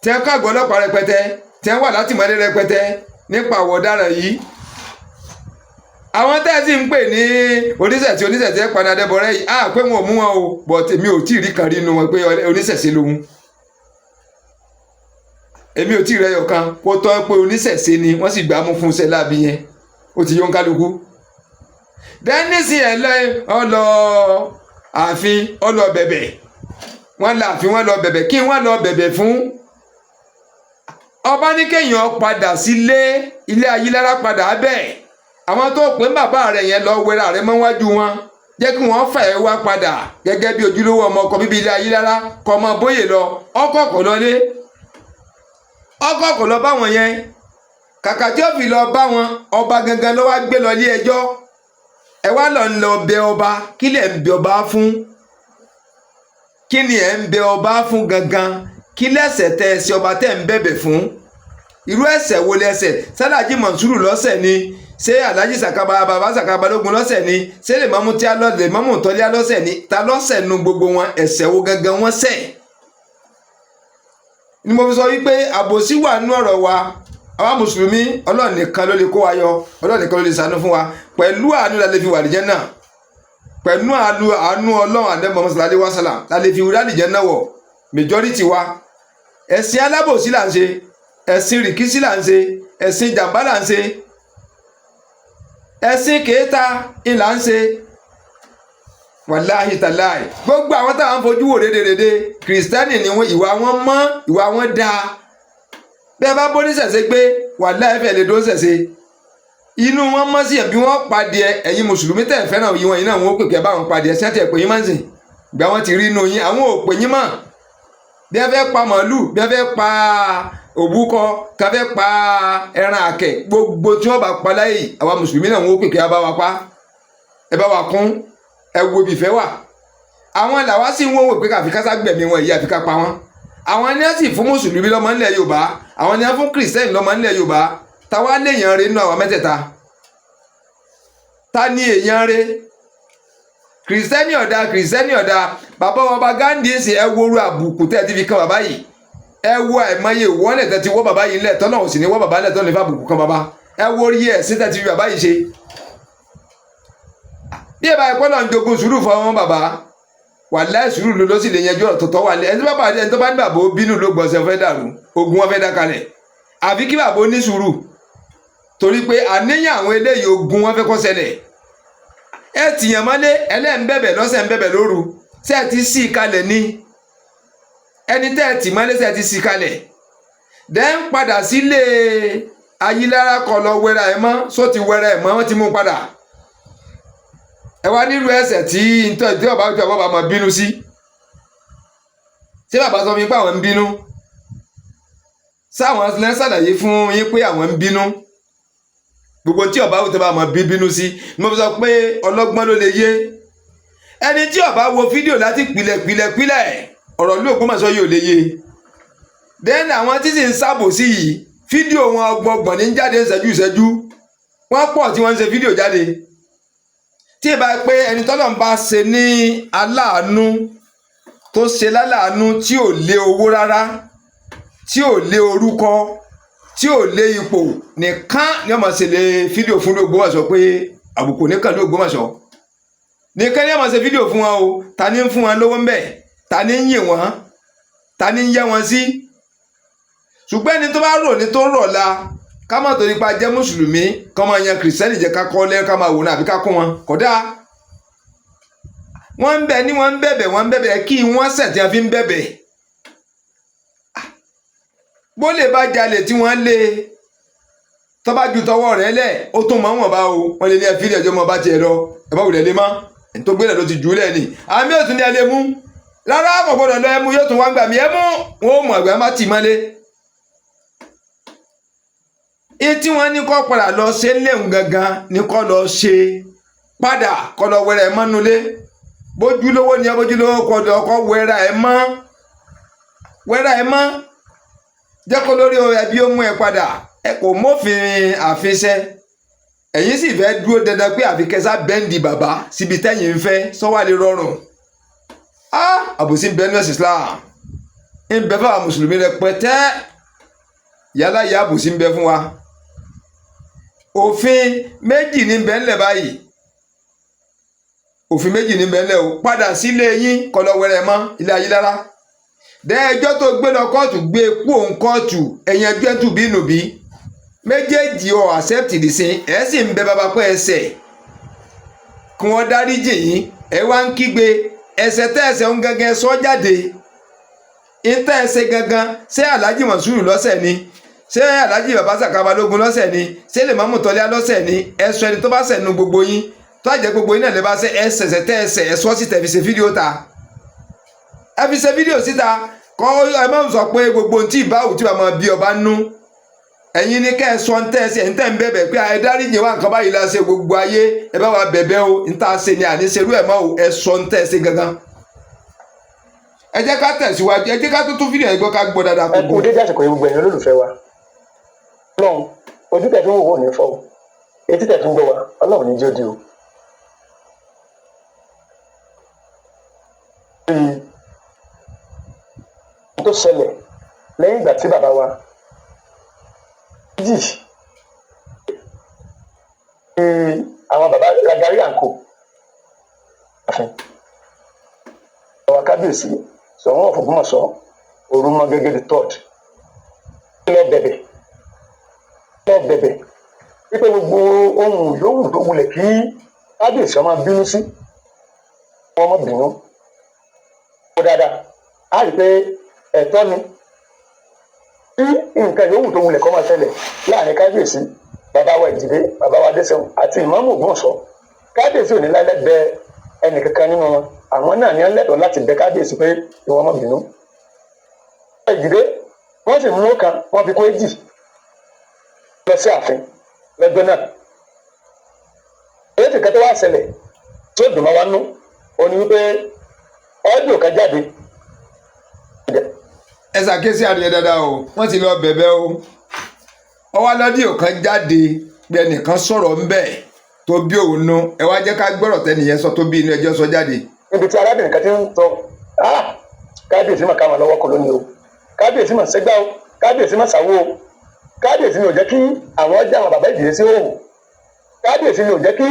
tí ń kọ́ àgọ́ ọlọ́pàá rẹpẹtẹ, tí ń wà látìmọ́lé rẹpẹtẹ nípa àwọ̀ ọ̀daràn yìí. Àwọn tẹ́ ẹ sì ń pè ní oníṣẹ̀ṣe, oníṣẹ̀ṣe padà dẹ́bọ̀rẹ́ yìí, á pé wọn ò mú wọn o, but èmi ò tí ì rí kan rí inú wọn pé oníṣẹ̀ṣe lòun. Èmi ò tí ì rẹyọ̀ kan kó tọ́ pé oníṣẹ̀ṣe ni wọ́n sì gbà mú fún iṣẹ́ láabi yẹn. Ó ti yó ń kálukú. Dẹ́nísì ẹ̀ lọ ọlọ ààfin, ọlọ bẹ̀bẹ̀, wọ́n lọ ààfin, wọ́n lọ bẹ̀bẹ̀. Kí wọ́n lọ bẹ̀bẹ̀ fún? Ọba ní kéèyàn padà sílé, ilé Ayílára padà bẹ́ẹ̀. Àwọn tó pè ń bàbá rẹ̀ yẹn, lọ wẹra rẹ̀ mọ́ wájú wọn, jẹ́ kí wọ́n fà ẹ́ wá padà gẹ́gẹ́ bí ojúlówó ọmọ ọkọ bíbí ilé Ayílára, kọ́ ọmọ bóyè lọ. Ọkọ̀ kò lọlé, ọkọ̀ kò lọ bá wọn yẹn. Kàkà tí ó fi lọ bá wọn, ọba gangan ló wá gbé lọ ilé ẹjọ́. Ẹ wá lọ ń lọ bẹ ọba. Kí lẹ̀ ń bẹ ọba fún? Kí ni ẹ̀ ń bẹ ọba fún gangan? Kí lẹ́sẹ̀ tẹ́ ẹ sí ọba tẹ́ ń bẹ̀bẹ̀ fún? Irú ẹ̀ṣẹ̀ wo lẹ́ṣẹ̀? Sálàjì Mọ̀nsúrù lọ́sẹ̀ ni? Ṣé Alhaji Sàkàbà, bàbá Sàkàbà Balógun lọ́sẹ̀ ni? Ṣé lè mọ́mú tí a lọ, lè mọ́mú tọ́lé lọ́sẹ̀ ni? Ta lọ́sẹ̀ nu gbogbo wọn? Ẹ̀ṣẹ̀ wo gangan wọ́n ṣẹ̀? Ni mo fi sọ wípé àbòsí wà nínú ọ̀rọ̀ wa, àwa mùsùlùmí. Ọlọ́run nìkan ló lè kó wa yọ, Ọlọ́run nìkan ló lè ṣàánú fún wa. Pẹ̀lú àánú la lè fi wà àlìjẹ́ náà, pẹ̀lú àánú Ọlọ́run àdẹ́mọ̀ mọ́sálásí wàsálà la lè fi wúrà àlìjẹ́ náà wọ̀. Majority wa, ẹ̀sìn alábòsí là ń ṣe, ẹ̀sìn rìkísí là ń ṣe, ẹ̀sìn jàmbá là ń ṣe, ẹ̀sìn kèéta ìlà ń ṣe. Wàláhì tàláì, gbogbo àwọn táwọn fojú wò rédèrèdè, kìrìsìtẹ́nì ni wọn, ìwà wọn mọ́, ìwà wọn dáa. Bẹ́ẹ̀ bá bó níṣẹ̀ṣe gbé, wàláhì fẹ́ lè dó ṣẹ̀ṣe, inú wọn mọ́ sí ẹ̀ bí wọ́n padì ẹ. Ẹ̀yin mùsùlùmí tẹ̀ fẹ́ràn yìí, wọn yìí náà wọn ó pè kẹ́ báwọn padì ẹ sẹ́tì ẹ̀ pè yín máa ń sìn gbà wọ́n ti rí inú yín, àwọn ò pè yín mọ́. Bí wọ́n fẹ́ pa màálù, bí wọ́n fẹ́ pa òbúkọ, ká fẹ́ pa ẹran àkẹ́, gbogbo tí wọ́n bá pa láyè, àwa mùsùlùmí náà wọn ó pè kẹ́ bá wa pa, ẹ bá wa kún. Ẹ wo ibi ìfẹ́ wà. Àwọn làwa sì ń wọ́wọ́ pé káfí kásá gbẹ̀mí wọn èyí, àfi ká pa wọ́n. Àwọn ni wọ́n sì fún mùsùlùmí lọ́mọ nílẹ̀ Yorùbá, àwọn ni wọ́n fún kìrìsìtẹ́nì lọ́mọ nílẹ̀ Yorùbá. Táwa léèyàn rẹ nínú àwọn mẹ́tẹ̀ẹ̀ta? Ta ni èèyàn rẹ? Kìrìsìtẹ́nì ọ̀dà, kìrìsìtẹ́nì ọ̀dà. Bàbá ọba Gandhi ṣe, ẹ wo orú àbùkù tẹ́ ẹ ti fi kan bàbá yìí. Ẹ wo àìmọye ìwọ́lẹ̀ tẹ́ ti wọ́ bàbá yìí ńlẹ̀, tọ́nà òsì ní wọ́ bàbá ńlẹ̀, tọ́nà ní fàbùkù kan bàbá. Ẹ wo orí ẹ̀ sí tẹ́ ti fi bàbá yìí ṣe. Bí ẹ bá ẹ̀kọ́ náà ń jogún sùúrù fún ọmọ bàbá, wàláhì, sùúrù ló sì lè yanjú ọ̀rọ̀ tọ̀tọ̀ wà lẹ́. Ẹni tó bá ní bàbá ó bínú ló gbọ̀nsẹ̀ fẹ́ dàrú, ogun wọn fẹ́ dá kalẹ̀. Àfi kí bàbá ó ní sùúrù, torí pé àníyàn àwọn eléyìí, ogun wọn fẹ́ kó ṣẹlẹ̀. Ẹ tìyàn mọ́lé, ẹlẹ́ ń bẹ̀bẹ̀ lọ́sẹ̀, ń bẹ̀bẹ̀ lóru. Ṣé ẹ ti sí i kalẹ̀ ni? Ẹni tẹ́ ẹ tì mọ́lé, ṣé ẹ ti sí i kalẹ̀? Dẹ́ ń padà sílé Ayílára, kọ lọ wẹra ẹ mọ́. Só ti wẹra ẹ mọ́? Wọ́n ti mú padà. Ẹ wá nílùú ẹsẹ̀ tí ntọ́ tí ọba tí ọba bá máa bínú sí. Ṣé bàbá sọ fún yín pé àwọn ń bínú? Sáwọn lẹ́ ṣàlàyé fún yín pé àwọn ń bínú? Gbogbo tí ọba wù tó bá máa bí bínú sí ni mo fi sọ pé ọlọ́gbọ́n ló lè yé. Ẹni tí ó bá wo fídíò láti pilẹ̀ pilẹ̀ pilẹ̀, ọ̀rọ̀ ìlú Ògbómọ̀ṣọ́ yóò lè yé. Then àwọn tí sì ń ṣàbòsí yìí, fídíò wọn ọgbọ̀ngbọ̀n ní jáde ìṣẹ́jú ìṣẹ́jú. Wọ́n pọ̀ tí wọ́n ń ṣe fídíò jáde. Tí ìbá pé ẹni tọ́lọ̀ ń bá ṣe ní aláàánú, tó ṣe láláàánú, tí ò lé owó rárá, tí ò lé orúkọ, tí ò lé ipò nìkan ni wọ́n máa ṣe lè fídíò fún Ògbómọ̀ṣọ́ pé àbùkù nìkan ní Ògbómọ̀ṣọ́ nìkan ni wọ́n máa ṣe fídíò fún wọn o. Ta ni ń fún wọn lówó ń bẹ̀? Ta ni ń yìn wọ́n? Ta ni ń yẹ́ wọn sí? Ṣùgbọ́n ẹni tó bá rò ní tó rọ̀ la, ká má torí pa jẹ́ mùsùlùmí kọ́ máa yan kìrìsìtẹ́nì jẹ́, ká kọ́ lẹ́yìn, ká máa wò náà, àbí ká kún wọn kódà. Wọ́n ń bẹ̀ ní, wọ́n ń bẹ̀bẹ̀, wọ́n ń bẹ̀bẹ̀. Kí wọ́n ṣẹ̀ tí wọ́n fi ń bẹ̀bẹ̀? Bó lè bá jalè tí wọ́n lé, tó bá ju tọwọ́ rẹ̀ lẹ̀, ó tún mọ́ wọn bá o. Wọ́n lè ní ẹ fílẹ̀, ẹjọ́ mọ́ bá tiẹ̀ lọ, ẹ bá wulẹ̀ lé mọ́. Ẹni tó gbélé ló ti jù ú lẹ̀ ni àmì òtún ní ẹ lè mú. Rárá, kò gbọ́dọ̀ lọ. Ẹmu yóò tún wá gbà mí ẹmu wọn ò mọ̀ ẹ̀gbẹ́ má tì mọ́lé. Etí wọn ní kó padà lọ ṣe léwu gangan ní kó lọ ṣe padà, kó lọ wẹrẹ ẹ mọ́nulé. Bójúlówó ni ẹ, bójúlówó, kó lọ kó wẹrẹ ẹ mọ́, wẹrẹ ẹ mọ́, jẹ́ kó lórí ẹbí ó mú ẹ padà. Ẹ kò mófin àfiṣẹ́, ẹ̀yin sì fẹ́ dúró dandan pé àfi kẹsà bẹ́ǹdì bàbá síbi tẹ́yìn ń fẹ́ sọ́wọ́ lè rọrùn. Àbòsí ń bẹ ní ẹ̀sìn Islam, ń bẹ fáwọn mùsùlùmí rẹpẹtẹ. Yálà ìyá, àbòsí ń bẹ fún wa. Òfin méjì ní bẹ ńlẹ̀ báyìí, òfin méjì ní bẹ ńlẹ̀ o. Padà sílé yín, kó lọ wẹrẹ mọ́ ilé ayé lára dẹ́ẹjọ́ tó gbé lọ kóòtù, gbé kú òun kóòtù, ẹ̀yìn ẹjọ́ ẹ̀tù bí nùbí méjèèjì ọ̀ accept ìdìsín. Ẹ̀ sì ń bẹ bàbá pé ẹsẹ̀ kí wọ́n dáríjì yín. Ẹ wá ń kígbe ẹsẹ̀ tẹ́ ẹsẹ̀ ń gangan sọ jáde ìtẹ́ ẹsẹ̀ gangan. Ṣé Alhaji Mọ̀súrù lọ́sẹ̀ ni? Ṣé Alhaji Baba Saka Balógun lọ́sẹ̀ ni? Ṣé Lèmọ́mù Tọ́lá lọ́sẹ̀ ni? Ẹ sọ ẹni tó bá ṣẹ̀ nu gbogbo yín. Tó àjẹ́ gbogbo yín náà lè bá ṣe ẹsẹ̀ṣẹ̀ tẹ́ ẹsẹ̀ ẹ sọ síta, ẹ fi ṣe fídíò ta, ẹ fi ṣe fídíò síta. Kọ́ ẹ má sọ pé gbogbo ohun tí ìbáwò tí bàmọ́ bí ọba nú ẹ̀yin ní kẹ́ ẹ sọ ń tẹ́ ẹ ṣe ń tẹ́ ń bẹ̀bẹ̀ pé ẹ dáríjì wá, nǹkan báyìí la ṣe, gbogbo ayé ẹ bá wa bẹ̀bẹ̀ o, ń tá a ṣe ni àní ṣerú ẹ̀ mọ́ o. Ẹ sọ ń tẹ́ ẹ ṣe gangan. Ẹ jẹ́ ká tẹ̀síwájú, ẹ jẹ́ ká tó tún fídíò ẹ gbọ́, ká gbọ́ dáadáa. Ẹ kú dédé àsìkò yìí, gbogbo ẹ̀yin olólùfẹ́ wa. Ọlọ́run, ojú tẹ̀ fi ń wò ó ní fọ́ o, etí tẹ̀ fi ń gbọ́ wa, Ọlọ́run ní jó di o. Bí tó ṣẹlẹ̀ lẹ́yìn ìgbà tí bàbá wa jì tí àwọn bàbá Lagari and Co àfin àwọn kábíyèsí Ṣọ̀ún of Ògbómọ̀ṣọ́ Orúmọgẹ́gẹ́ the third lọ bẹ̀bẹ̀, lọ bẹ̀bẹ̀ wípé gbogbo ohun yòówù tó wulẹ̀ kí kábíyèsí ọmọ bínú sí, wọn má bínú kó dáadáa. Á rí i pé ẹ̀tọ́ ni tí nǹkan yòówù tó wulẹ̀ kó máa ṣẹlẹ̀ láàrin kábíyèsí, bàbá wa Ìjìdé, bàbá wa Adéṣeun àti ìmáàmù Ògbómọ̀ṣọ́. Kábíyèsí ò ní láíláí bẹ ẹnì kankan nínú wọn. Àwọn náà ní lẹ́tọ̀ọ́ láti bẹ kábíyèsí pé kí wọ́n má bínú. Ìjìdé wọ́n sì mú kan, wọ́n fi kó èjì lọ sí ààfin lọ́jọ́ náà. Èyí kan tó wá ṣẹlẹ̀ tí ó dùn mọ́ wa nú òní wípé audio kan jáde. Ẹ ṣàkíyèsí àríyá dáadáa o. Wọ́n ti lọ bẹ̀bẹ̀ o. Ọwọ́ l'audio kan jáde pé ẹnìkan sọ̀rọ̀ ńbẹ̀ tó bí òun nú. Ẹ wá jẹ́ ká gbọ́rọ̀ tẹ́nìyẹn sọ tó bí inú ẹjọ́ sọ jáde. Níbi tí arábìnrin kan ti ń sọ, "Ah, kábíyèsí mà káwọn lọ́wọ́ kọ lónìí o, kábíyèsí mà ṣẹ́gbá o, kábíyèsí mà ṣàwó o, kábíyèsí ni ò jẹ́ kí àwọn já àwọn bàbá Ìjìdé sí òòrùn, kábíyèsí ni ò jẹ́ kí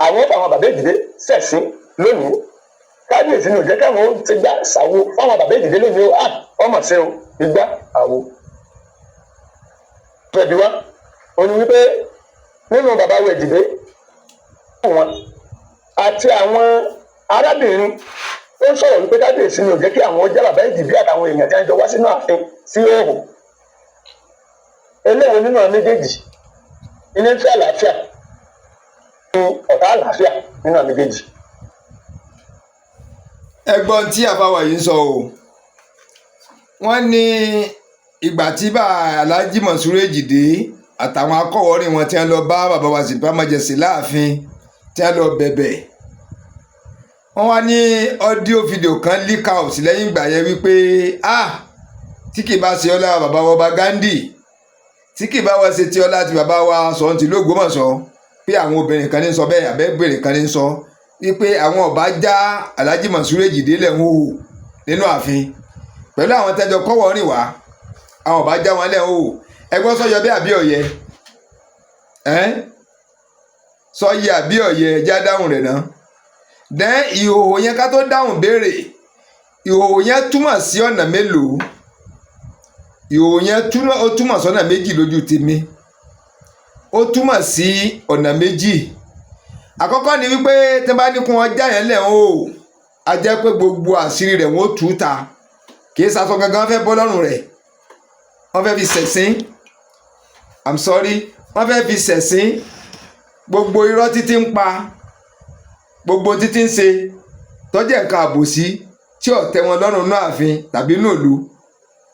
àwọn fà àwọn bàbá Ìjìdé ṣẹ̀sín lónìí, kábíyèsí ni ò jẹ́ kí àwọn ó ti gbá ṣàwo fáwọn bàbá Ìjìdé lónìí o. Ah, ọmọ ṣe o, igbá àwo." Fẹ̀bi wá ó ní wípé nínú bàbá wa Ìjìdé wọn àti àwọn arábìnrin ó ń sọ̀rọ̀ wípé kábíyèsí ni ò jẹ́ kí àwọn já bàbá Ìjìdé àtàwọn èèyàn tí wọ́n jọ wá sínú ààfin sí òhò, eléwo nínú àwọn méjèèjì ilé ń fẹ́ àlàáfíà ní ọ̀tá àlàáfíà nínú àwọn méjèèjì? Ẹgbọ́n tí àbáwá yìí ń sọ o. Wọ́n ní ìgbà tí bá Alhaji Mọ̀súrù Èjìdé àtàwọn akọ̀wọ́rìn wọn tí wọ́n lọ bá bàbá wa Supreme Majesty láàfin, tí wọ́n lọ bẹ̀bẹ̀, wọ́n wá ní audio video kan leak out lẹ́yìn ìgbà yẹn wípé, ah, tí kì bá ṣe ọlá bàbá wa ọba Gandhi, tí kì bá wá ṣe ti ọlá ti bàbá wa Ṣọ̀ún tìlú Ògbómọ̀ṣọ́, pé àwọn obìnrin kan ní sọ bẹ́ẹ̀, àbẹ́bìnrin kan ní sọ wípé àwọn ọba já Alhaji Mọ̀súrù Èjìdé lẹ̀ ń hò nínú ààfin pẹ̀lú àwọn tẹ́jọ kọ́wọ́ rìn wá, àwọn ọba já wọn lẹ̀ ń hò. Ẹgbọ́n, sọ́yọ bí àbí ọ̀yẹ ẹ́n sọ́yẹ àbí ọ̀yẹ? Já dáhùn rẹ̀ náà. Dẹ́n ìhòòhò yẹn, ká tó dáhùn béèrè, ìhòòhò yẹn túmọ̀ sí ọ̀nà mélòó? Ìhòòhò yẹn ó túmọ̀ sọ́nà méjì lójú tèmi. Ó túmọ̀ sí ọ̀nà méjì. Àkọ́kọ́ ni wípé tí wọ́n bá ní kí wọ́n já yẹn lẹ̀ ń hò, a jẹ́ pé gbogbo àṣírí rẹ̀ wọ́n ó tú ta. Kì í sasọ gangan wọ́n fẹ́ bọ́ lọ́rùn rẹ̀, wọ́n fẹ́ fi ṣẹ̀sín, I'm sorry, wọ́n fẹ́ fi ṣẹ̀sín. Gbogbo irọ́ títí ń pa, gbogbo títí ń ṣe tọ́jú nǹkan àbòsí tí tí ò tẹ́ wọn lọ́rùn náà ààfin tàbí nùlù,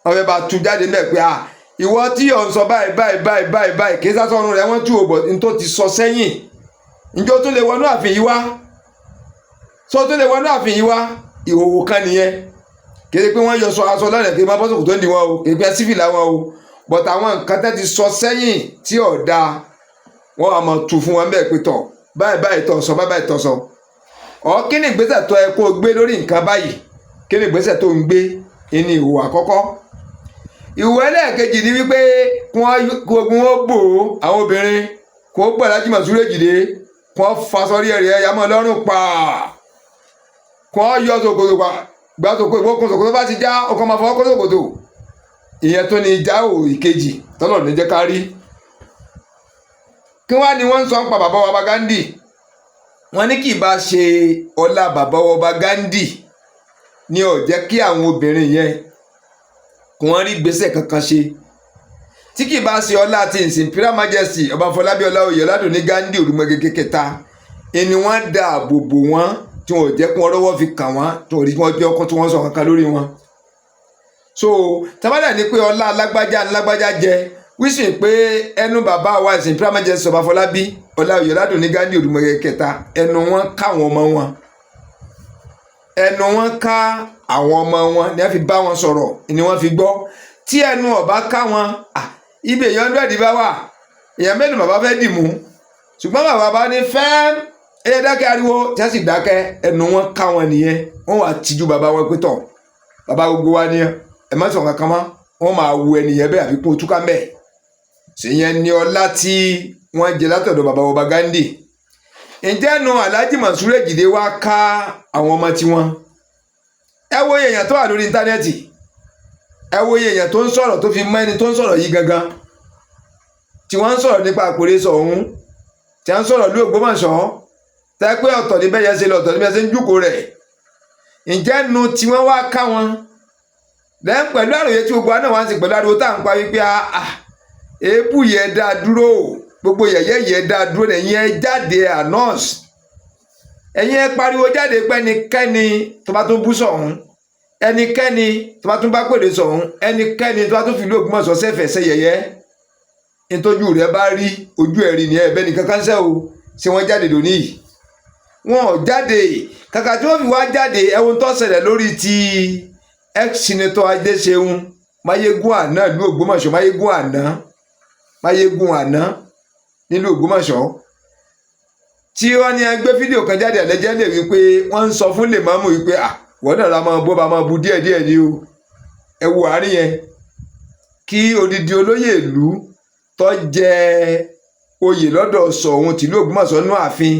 wọ́n fẹ́ bá tú jáde mẹ́ pé ah, ìwọ tí ò ń sọ báyìí báyìí báyìí báyìí báyìí, kì í sásọ̀run rẹ̀ wọ́n tú ò bọ̀ ní tó ti sọ sẹ́yìn. Ǹjẹ́ ó tún lè wọnú ààfin yìí wá? Sọ tún lè wọnú ààfin yìí wá? Ìhòòhò kan nìyẹn. Kì í ṣe pé wọ́n yọ sọ aṣọ lọ́rẹ̀, kí n máa bọ́ sòkò tó ń di wọn o, kì í pẹ́ sífìlà wọn o, but àwọn nǹkan tẹ́ ti sọ sẹ́yìn tí ò dáa, wọ́n á máa tu fún wọn bẹ́ẹ̀ pé tọ̀, báyìí báyìí tọ̀ sọ, báyìí báyìí tọ̀ sọ. Ọ̀ kí ni ìgbésẹ̀ tó ẹ kó o gbé lórí nǹkan báyìí? Kí ni ìgbésẹ̀ tó ń gbé? Ìní ìhùwà àkọ́kọ́. Ìhùwà ẹlẹ́ẹ̀kejì ni wípé kí wọ́n ogun ó bò ó, àwọn obìnrin kí wọ́n gbọ́ Alhaji Mọ̀súrù Èjìdé, kí wọ́n faṣọ rí ẹ̀rẹ̀ ẹ̀yà mọ́ lọ́rùn pa, kí wọ́n yọ ṣòkòtò pa, gba ṣòkòtò, ìwọ́kùn ṣòkòtò bá ti já, ọkọ̀ máa fọwọ́ kó ṣòkòtò. Ìyẹn tó ní ìjà ò ìkejì tọ́lọ̀ ní jẹ́ ká rí. Kí wọ́n á ní wọ́n ń sọ ń pa bàbá wa Gandhi? Wọ́n ní kì í bá ṣe ọlá bàbá wa Gandhi ní ó jẹ́ kí àwọn obìnrin yẹn kí wọ́n rí gbèsè kankan ṣe, tí kì í bá ṣe ọlá àti His Imperial Majesty Ọba Fọlábí Ọláoyè Ọládùnní Gandhi Òrùmọ̀gẹ́gẹ́ kẹta ẹni wọ́n dáàbò bò wọ́n, tí wọ́n ò jẹ́ kí wọ́n rọ́wọ́ fi kàn wọ́n, tí wọ́n rí wọ́n jẹ́ ọkọ tí wọ́n sọ kankan lórí wọn. So tábàdà ní pé ọlá alágbájá alágbájá jẹ wíṣìn pé ẹnu bàbá wa His Imperial Majesty Ọba Fọlábí Ọláoyè Ọládùnní Gandhi Òrùmọ̀gẹ́gẹ́ kẹta, ẹnu wọn káwọn ọmọ wọn, ẹnu wọn ká àwọn ọmọ wọn ni wọ́n fi bá wọn sọ̀rọ̀, ni wọ́n fi gbọ́. Tí ẹnu ọba ká wọn, ibi èèyàn 100 bá wà, èèyàn mélòó bàbá fẹ́ dì mú? Ṣùgbọ́n bàbá bá ní fẹ́ẹ́ ẹyẹ dákẹ́ ariwo, tí wọ́n sì dákẹ́, ẹnu wọn ká wọn nìyẹn. Wọ́n wà tìjú bàbá wọn pé tọ̀, bàbá gbogbo wa ni, ẹ má sọ̀rọ̀ kankan mọ́. Wọ́n máa wo ẹnìyẹn bẹ́ẹ̀ àbí kún túká mẹ́ẹ̀. Ṣèyẹn ni ọlá tí wọ́n jẹ látọ̀dọ̀ bàbá ọba Gandhi. Ǹjẹ́ nu Alhaji Mọ̀súrù Èjìdé wá ká àwọn ọmọ tiwọn? Ẹ wo èèyàn tó wà lórí íńtánẹ́ẹ̀tì, ẹ wo èèyàn tó ń sọ̀rọ̀, tó fi mọ́ ẹni tó ń sọ̀rọ̀ yìí gangan, tí wọ́n ń sọ̀rọ̀ nípa àpèrè Ṣọ̀ún, tí wọ́n ń sọ̀rọ̀ lú Ògbómọ̀ṣọ́, tẹ́ pé ọ̀tọ̀ ní bẹ́ẹ̀ yẹn ṣe lọ, ọ̀tọ̀ ní bẹ́ẹ̀ ṣe ń jùkọ̀ rẹ̀. Ǹjẹ́ nu tí wọ́n wá ká wọn lẹ́yìn pẹ̀lú àròyé tí gbogbo àná wá ń sìn, pẹ̀lú ariwo tá à ń pa wípé èébú yẹn dá dúró, gbogbo yẹ̀yẹ́ yẹn dá dúró, ẹ̀yin ẹ jáde announce, ẹ̀yin ẹ pariwo jáde pé ẹnikẹ́ni tó bá tún bú Ṣọ̀ún, ẹnikẹ́ni tó bá tún bá pèdè Ṣọ̀ún, ẹnikẹ́ni tó bá tún fìlú Ògbómọ̀ṣọ́ sẹ́fẹ̀ẹ́ sẹ́ yẹ̀yẹ́, ntójú rẹ̀ bá rí ojú ẹ̀ rí ni ẹ̀ bẹ́ẹ̀ nìkan kan ṣẹ́ o. Ṣé wọ́n jáde lónìí yìí? Wọn ò jáde. Kàkà tí wọ́n fi wá jáde, ẹ̀wọ̀n tó ṣẹlẹ̀ lórí ti ex-senator Adéṣeun Máyégún àná ìlú Ògbómọ̀ṣọ́, Máyégún àná, Máyégún àná nílùú Ògbómọ̀ṣọ́, tí wọ́n ní ẹgbẹ́ fídíò kan jáde, àlẹ́jẹ́ lè wí pé wọ́n ń sọ fún lèmọ́mù wípé à wọ́n náà la máa bó ba máa bu díẹ̀díẹ̀ ni o. Ẹ wo àárín yẹn, kí odidi olóyè ìlú tó jẹ oyè lọ́dọ̀ Ṣọ̀ún tìlú Ògbómọ̀ṣọ́ nú ààfin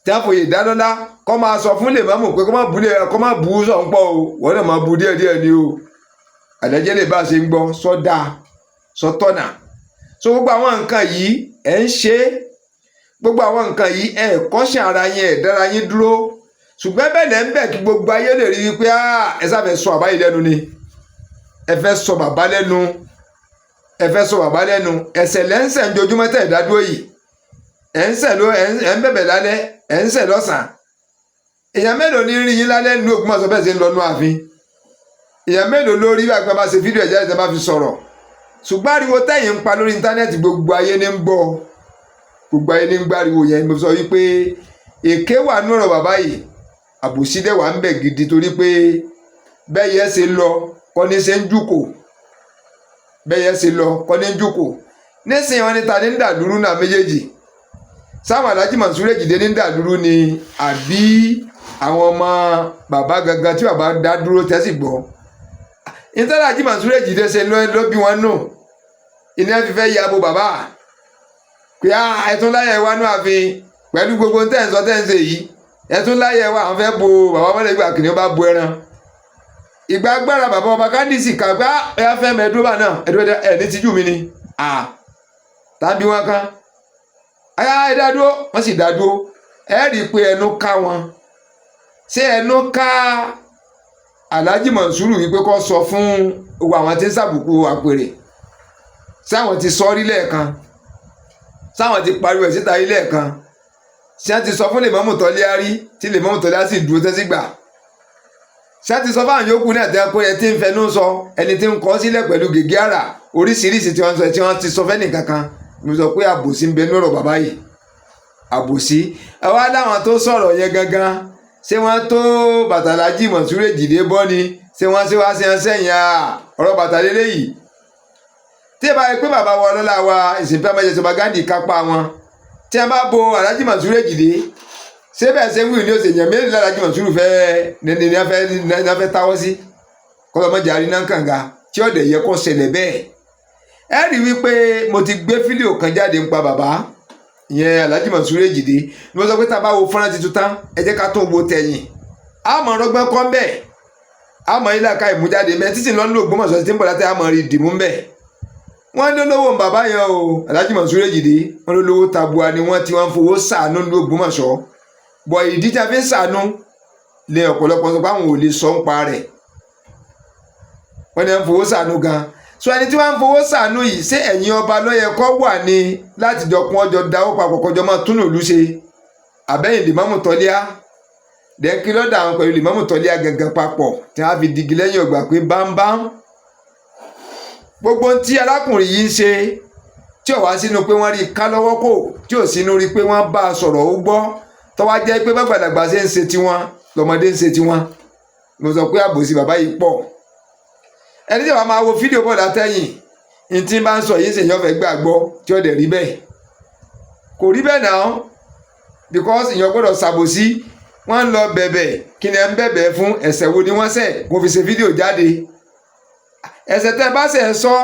tí a fòye ìdálọ́lá kọ́ máa sọ fún lèmọ́mù pé kọ́ máa bu kọ́ máa bu Ṣọ̀ún pọ̀ o, wọ́n náà máa bu díẹ̀díẹ̀ ni o. Àlẹ́jẹ́ lè bá a ṣe ń gbọ́ sọ́dà sọ́tọ̀nà. So gbogbo àwọn nǹkan yìí ẹ̀ ń ṣe, gbogbo àwọn nǹkan yìí ẹ̀ kọ́ṣẹ́ ara yín, ẹ̀ dára yín dúró, ṣùgbọ́n bẹ́ẹ̀ lẹ́ ń bẹ̀ kí gbogbo ayé lè rí wípé ẹ sáfẹ́ sọ àbáyé lẹ́nu ni, ẹ fẹ́ sọ bàbá lẹ́nu, ẹ fẹ́ sọ bàbá lẹ́nu. Ẹ̀ṣẹ̀ lẹ́ ń ṣẹ̀ ń jojúmọ́ tẹ̀ dádúró yìí. Ẹ̀ ń ṣẹ̀ ló ẹ̀ ń bẹ̀bẹ̀ lálẹ́, ẹ̀ ń ṣẹ̀ lọ́sàn-án. Èèyàn mélòó ní rí yín lálẹ́ nínú Ògbómọ̀ṣọ́ bẹ́ẹ̀ ṣe ń lọ nú ààfin? Èèyàn mélòó ló rí bá bá ṣe fídíò ẹ̀jẹ̀ ẹ̀jẹ̀ bá fi sọ̀rọ̀? Ṣùgbọ́n ariwo tẹ̀yìn ń pa lórí íńtánẹ́ẹ̀tì, gbogbo ayé ní ń gbọ́, gbogbo ayé ní ń gbọ́ ariwo yẹn. Mo sọ wípé èké wà nínú ọ̀rọ̀ bàbá yìí, àbòsí dẹ̀ wà ń bẹ̀ gidi, torí pé bẹ́ẹ̀ yẹn ṣe lọ kọ́ ní ṣe ń jùkò, bẹ́ẹ̀ yẹn ṣe lọ kọ́ ní ń jùkò. Nísìnyí wọn ní ta ní ń dàlúrú náà méjèèjì? Sáwọn Alhaji Mọ̀súrù Èjìdé ní ń dàlúrú ni, àbí àwọn ọmọ bàbá gangan tí bàbá dá dúró tẹ́sí gbọ́? Ìtàlá Alhaji Mọ̀súrù Èjìdé ṣe ló bí wọn nù, ìní ẹ fi fẹ́ ya bo bàbá pé ẹtún láyẹ̀ wá nú ààfin pẹ̀lú gbogbo tẹ́ ń sọ tẹ́ ń ṣe yìí, ẹtún láyẹ̀ wá. Àwọn fẹ́ bo bàbá mọ́lẹ̀ ìgbà kìnìún bá bo ẹran ìgbà agbára bàbá ọba kándísì kàgbá ẹ fẹ́ mọ ẹdúró bá náà ẹdúró ẹ ní tíjú mi ni tàbí wọn kan ayá ẹ dá dúró, wọ́n sì dá dúró. Ẹ rí i pé ẹnu ká wọn. Ṣé ẹnu ká Alhaji Mọ̀súrù wípé kó sọ fún gbogbo àwọn tí ń sàbùkù àpèrè? Sáwọn ti sọ rí lẹ́ẹ̀kan, sáwọn ti pariwo ẹ̀ síta rí lẹ́ẹ̀kan. Ṣé ti sọ fún Lèmọ́mù Tọ́líá rí tí Lèmọ́mù Tọ́líá sì dúró tẹ́sí gbà? Ṣé ti sọ fáwọn yòókù náà tẹ́ pé ẹ ti ń fẹnu sọ, ẹni tí ń kọ́ sílẹ̀ pẹ̀lú gègé àrà oríṣiríṣi tí wọ́n sọ, tí wọ́n ti sọ fẹ́ nìkankan? Mo sọ pé àbòsí ń bẹ lọ́rọ̀ bàbá yìí, àbòsí. Ẹ wá láwọn tó sọ̀rọ̀ yẹn gangan, ṣé wọ́n tó Bàtàlájì Mọ̀súrù Èjìdé bọ́ ni? Ṣé wọ́n ṣe wá ṣe ń sẹ́yìn ọ̀rọ̀ bàtà lélẹ́yìí? Tí ẹ bá yẹ pé bàbá wa ọlọ́lá wa ìsìnkú amẹ́jẹsọba Gandhi kápá wọn, tí a bá bo Alhaji Mọ̀súrù Èjìdé, ṣé bẹ́ẹ̀ ṣe ń wí ní oṣù èèyàn mélòó Alhaji Mọ̀súrù fẹ́ ní fẹ́ táwọ́ sí kọ́lọ́mọjà rí náà kànga tí ọ̀dẹ̀ yẹ kó ṣẹlẹ̀ bẹ́ẹ̀? Ẹ rí wípé mo ti gbé fídíò kan jáde ń pa bàbá ìyẹn Alhaji Mọ̀súrù Èjìdé ni. Mo sọ pé tá a bá wo fọ́nrán tuntun tán, ẹ jẹ́ ká tún wo tẹ̀yìn, àmọ́ rọgbọ́n kọ́ ń bẹ̀, àmọ́ ilé àka ìmújáde mẹ́ títí lọ́nà Ògbómọ̀ṣọ́ tí ń bọ̀ látẹ̀, àmọ́ rí dìmú ń bẹ̀. Wọ́n ní olówó ń bàbá yẹn o, Alhaji Mọ̀súrù Èjìdé. Wọ́n lólówó tabua ni wọ́n, tí wọ́n ń fowó ṣàánú ní Ògbómọ̀ṣọ́ bọ̀. Ìdí tí a fi ń ṣàánú lé ọ̀pọ̀lọpọ̀ sọ pé àwọn ò lè sọ ń pa rẹ̀. Wọ́n ní wọ́n ń fowó ṣàánú gan. So ẹni tí wọ́n ń fowó ṣàánú yìí, ṣé ẹ̀yin ọba ló yẹ kó wà ní láti jọ kún ọjọ́ dáwọ́ papọ̀ kọjọ́ máa tún ìlú ṣe, àbẹ́yìn Lèmọ́mù Tọ́líá? Dẹ́kí lọ́dọ̀ àwọn pẹ̀lú Lèmọ́mù Tọ́líá gangan papọ̀ tí wọ́n á fi digi lẹ́yìn ọgbà pé bámbám gbogbo ohun tí arákùnrin yìí ń ṣe, tí ò wá sínú pé wọ́n rí i ká lọ́wọ́ kò, tí ò sínú rí i pé wọ́n bá a sọ̀rọ̀ ó gbọ́, tó wá jẹ́ pé bàgbàlagbà ṣe ń ṣe tiwọn lọ́mọdé ń ṣe tiwọn. Mo sọ pé àbòsí bàbá yìí pọ̀. Ẹni tí wàá máa wo fídíò bọ̀ látẹ̀yìn ní tí bá ń sọ yìí ṣèyàn fẹ́ gbàgbọ́ tí ó dẹ̀ rí bẹ́ẹ̀, kò rí bẹ́ẹ̀ náà, because èèyàn gbọ́dọ̀ ṣàbòsí. Wọ́n ń lọ bẹ̀bẹ̀, kí ni ẹ ń bẹ̀bẹ̀ fún? Ẹ̀ṣẹ̀ wo ni wọ́n ṣẹ̀ kó fi ṣe fídíò jáde? Ẹ̀ṣẹ̀ tẹ́ bá ṣẹ̀ sọ,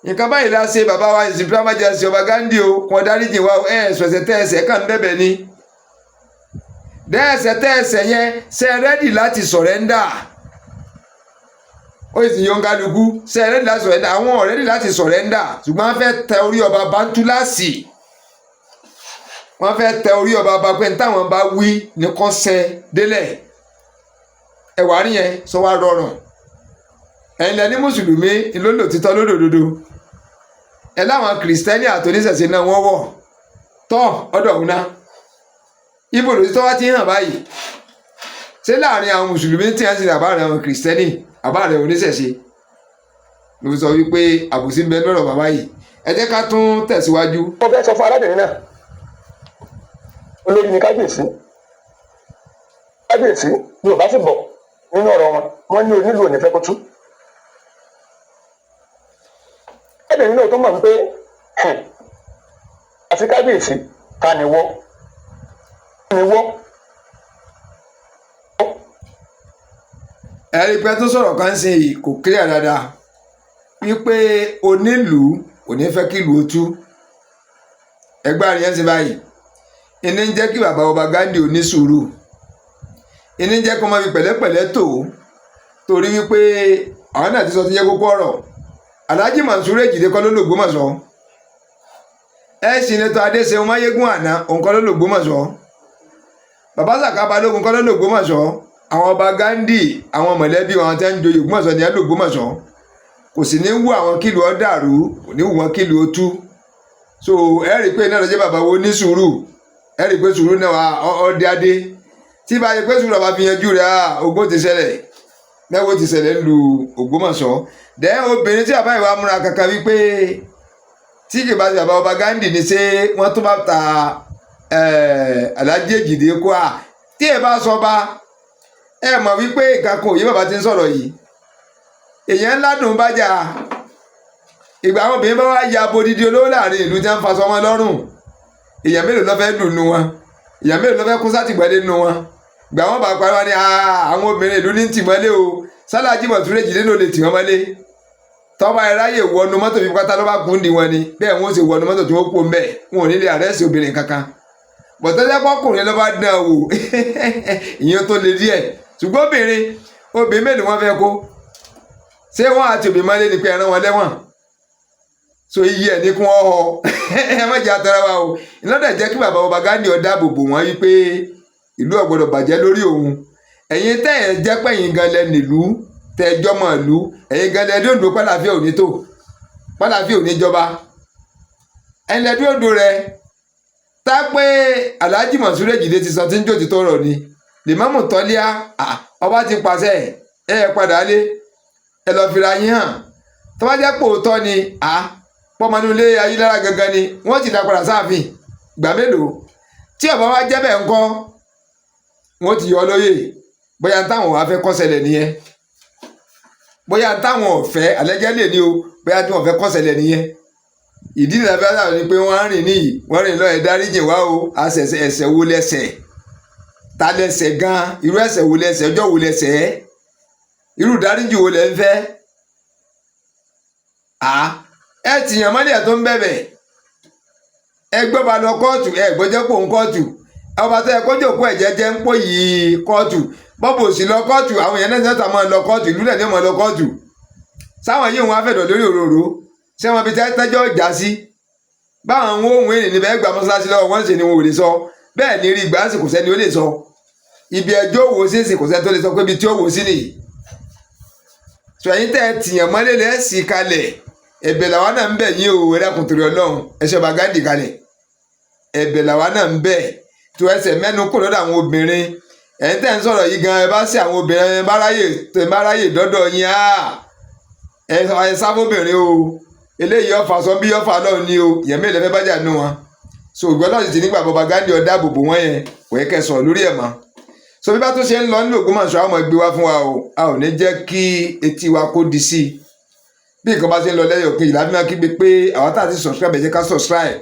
nǹkan báyìí la ṣe bàbá wa ìsìn Majesty ọba Gandhi o, kò dáríjì wa o. Ẹ̀ ẹ̀sọ̀ ẹ̀ṣẹ̀ tẹ́ ẹ̀ṣẹ̀ kàn ń bẹ̀bẹ̀ ni. Dẹ́ ẹ̀ṣẹ̀ tẹ́ ẹ̀ṣẹ̀ yẹn, ṣe ready láti surrender? Ó sì yọ kálukú, ṣe ready láti surrender? Àwọn ready láti surrender, ṣùgbọ́n wọ́n fẹ́ tẹ orí ọba bántúláàsì, wọ́n fẹ́ tẹ orí ọba bá pé táwọn bá wí ní kò ṣẹ délẹ̀. Ẹ̀wà rí yẹn sọ wá rọrùn. Ẹ̀yin lẹni mùsùlùmí lólòtítọ́ lódòdó, ẹ láwọn kìrìsìtẹ́nì àtòníṣẹ̀ṣe náà wọ́n wọ̀ tọ́ ọ̀dọ̀ òun náà. Ibo lòtítọ́ wá ti hàn báyìí? Ṣé láàrin àwọn mùsùlùmí tí wọ́n sì àbá rẹ̀ àwọn kìrìsìtẹ́nì, àbá rẹ̀ oníṣẹ̀ṣe? Mo fi sọ wípé àbòsí ń bẹ lọ́rọ̀ bàbá yìí. Ẹ jẹ́ ká tún tẹ̀síwájú. Mo fẹ́ sọ fún arábìnrin náà, olórí ni kábíyèsí. Kábíyèsí ni ò bá sì bọ̀ nínú ọ̀rọ̀ wọn, wọ́n ní onílù ò ní fẹ́ kó tú. Arábìnrin náà tó mọ̀ wípé àti kábíyèsí ta ni wọ́ ni wọ́. Ẹ̀rí pé tó sọ̀rọ̀ kan sí yìí kò clear dáadáa, wípé onílùú kò ní fẹ́ kí ìlú ó tú. Ẹgbẹ́ àríyá sí báyìí, ìní ń jẹ́ kí bàbá ọba Gandhi ò ní sùúrù, ìní ń jẹ́ kó máa fi pẹ̀lẹ́pẹ̀lẹ́ tó, torí wípé àwọn náà ti sọ ti jẹ́ kókó ọ̀rọ̀. Alhaji Mansur Èjìdé kọ́ ló lògbómọ̀ṣọ́, ẹ sì ní tó Adéṣeun Máyégún àná, òun kọ́ ló lògbómọ̀ṣọ́, bàbá Sàká Balógun kọ́ ló lògbómọ̀ṣọ́. Àwọn ọba Gandhi, àwọn mọ̀lẹ́bí wọn tí wọ́n ń joyè Ògbómọ̀ṣọ́ ni ẹ lògbómọ̀ṣọ́. Kò sì ní wú àwọn kílù ọ dàrú, kò ní wù wọn kílù ó tú. So ẹ rí i pé iná lọ́jọ́ bàbá wo ní sùúrù. Ẹ rí i pé sùúrù náà ọdẹ adé tí bá yẹ pé sùúrù ọba fi yanjú rẹ̀, ogbó ti ṣẹlẹ̀, mẹ́wọ́ ti ṣẹlẹ̀ ń lu Ògbómọ̀ṣọ́. Dẹ́ obìnrin tí bàbá ìwà múra kankan wípé tí kì bá ti bàbá ọba Gandhi ní, ṣé wọ́n tó bá ta Alhaji Èjìdé kó a tí ẹ bá sọ bá ẹ mọ̀ wípé nǹkan kan òye bàbá ti ń sọ̀rọ̀ yìí. Èèyàn ńlá dùn bá jà. Ìgbà àwọn obìnrin bá wá ya bodidi olówó láàrin ìlú tí wọ́n ń faṣọ wọn lọ́rùn, èèyàn mélòó ló fẹ́ lù nu wọn? Èèyàn mélòó ló fẹ́ kó sátìgbọ́lé nu wọn? Ìgbà wọn bá parí wọn ni àwọn obìnrin ìlú ní tìmọ́lé o. Sálàjì Mọ̀súrù Èjìdé ló lè tì wọ́n mọ́lé. Tọ́ba ẹ ráyè wọnú mọ́tò fi pátá ló bá kún di wọn ni bẹ́ẹ̀, wọ́n sì wọnú mọ́tò tí wọ́n kó mbẹ́, wọn ò ní lè àrẹ́sì obìnrin kankan. Bọ̀tẹ́lẹ́ pọ́kùnrin ló bá dán wò, ìyẹn tó le díẹ̀, ṣùgbọ́n obìnrin, obìnrin mélòó wọ́n fẹ́ kó? Ṣé wọ́n àti òbí mọ́lé ni pé ẹran wọn lẹ́wọ̀n? So iye ẹ̀ ní kún ọ́ họ. Ẹ má jẹ́ atara wa o. Ìlọ́dẹ̀ jẹ́ kí bàbá ọba Gandhi ó dáàbò bò wọ́n wípé ìlú ò gbọ́dọ̀ bàjẹ́ lórí òun. Ẹ̀yin tẹ́ ẹ̀ jẹ́ pẹ̀yìn gan lẹ nílùú, tẹ́ ẹ jọmọ ìlú, ẹ̀yin gan lẹ dóńdó pálàfíà òní tó pálàfíà òní jọba, ẹ̀yin lẹ dóńdó rẹ. Tá pé Alhaji Mọ̀súrù Èjìdé ti sọ tí ń jò ti tọrọ ni lèmọ́mù tọ́líà, ọba ti pàṣẹ, ẹ padà lé, ẹ lọ́ọ́ fira yín hàn. Tó bá jẹ́ pé òótọ́ ni pọ́nmọ́nú ilé Ayélujára gangan ni wọ́n ti dá padà sáàfin. Ìgbà mélòó tí ọba wa jẹ́ bẹ́ẹ̀ ńkọ́, wọ́n ti yọ ọ́ lóyè. Bóyá táwọn wàá fẹ́ kó ṣẹlẹ̀ nìyẹn, bóyá táwọn ọ̀fẹ́ àlẹ́jẹ́ lè ní o, bóyá tí wọ́n fẹ́ kó ṣẹlẹ̀ nìyẹn. Ìdí nìyẹn fẹ́ sábà ni pé wọ́n rìn níyì, wọ́n rìn lọ. Ẹ̀ dáríjì wá o, àṣẹ̀ṣẹ̀ ẹ̀ṣẹ̀ wo lẹ́ṣẹ̀, ta lẹ́ṣẹ̀ gan, irú ẹ̀ṣẹ̀ wo lẹ́ṣẹ̀, ọjọ́ wo lẹ́ṣẹ̀, irú ìdáríjì wo lẹ́ ń fẹ́? À ẹ tìyàn mọ́lẹ̀ tó ń bẹ̀bẹ̀, ẹ gbọ́ ba lọ kóòtù, ẹ gbọ́jọ́ pò ń kóòtù. Ọba tó yẹ kó jòkó ẹ̀ jẹ́jẹ́ ń pò yìí kóòtù, bọ́bù òsì lọ kóòtù, àwọn èèyàn náà ti máa lọ kóòtù, ìlú náà ní máa lọ kóòtù. Sáwọn yìí wọn á fẹ̀dọ̀ lórí òróró, ṣé wọn fi tẹ́jọ́ já sí báwọn ń ohun èrè níbẹ̀ gba mọ́ṣáláṣí lọ́wọ́ wọ́n ṣe ni wọn ò lè sọ bẹ́ẹ̀ ní rí ìgbà sì kò sẹ́ni ó lè sọ ibi ẹjọ́ òwò sí sì, kò sẹ́ni tó lè sọ pé ibi tí ó wò sí nìyí. Sọ ẹ̀yin tẹ́ ẹ tìyàn mọ́lẹ̀ lẹ́sì kalẹ̀, ẹ̀bẹ̀ làwa náà ń bẹ̀ yín o. Ẹ dákun torí Ọlọ́run, ẹ ṣe ọba Ghandi kalẹ̀. Ẹ̀bẹ̀ làwa náà ń bẹ̀ tó ẹsẹ̀ mẹ́nu kò lọ́dọ̀ àwọn obìnrin. Ẹ̀yin tẹ́ ń sọ̀rọ̀ yìí gan, ẹ bá sí àwọn obìnrin, ẹ bá ráyè, ẹ bá ráyè dọ́dọ̀ yín, ẹ sáfóbìnrin o. Eléyìí ọ̀fà sọ bí ọ̀fà lọ́ọ̀ ni o, ìyẹn mélòó fẹ́ bájà nù wọn. So ìgbọ́n náà sì ti nígbà bọba Ghandi ọ̀dà àbòbò wọn yẹn, kò yẹ kẹ́ sọ̀rọ̀ lórí ẹ̀ mọ́. So bí bá tó ṣe ń lọ nílùú Ògbómọ̀ṣọ́, àwọn ọmọ gbé wá fún wa o. A ò ní jẹ́ kí etí wa kó di sí i. Bí nǹkan bá ṣe ń lọ lẹ́yìn òkè ìlànà máa kígbe pé àwọn tá a ti subscribe, ẹ jẹ́ ká subscribe.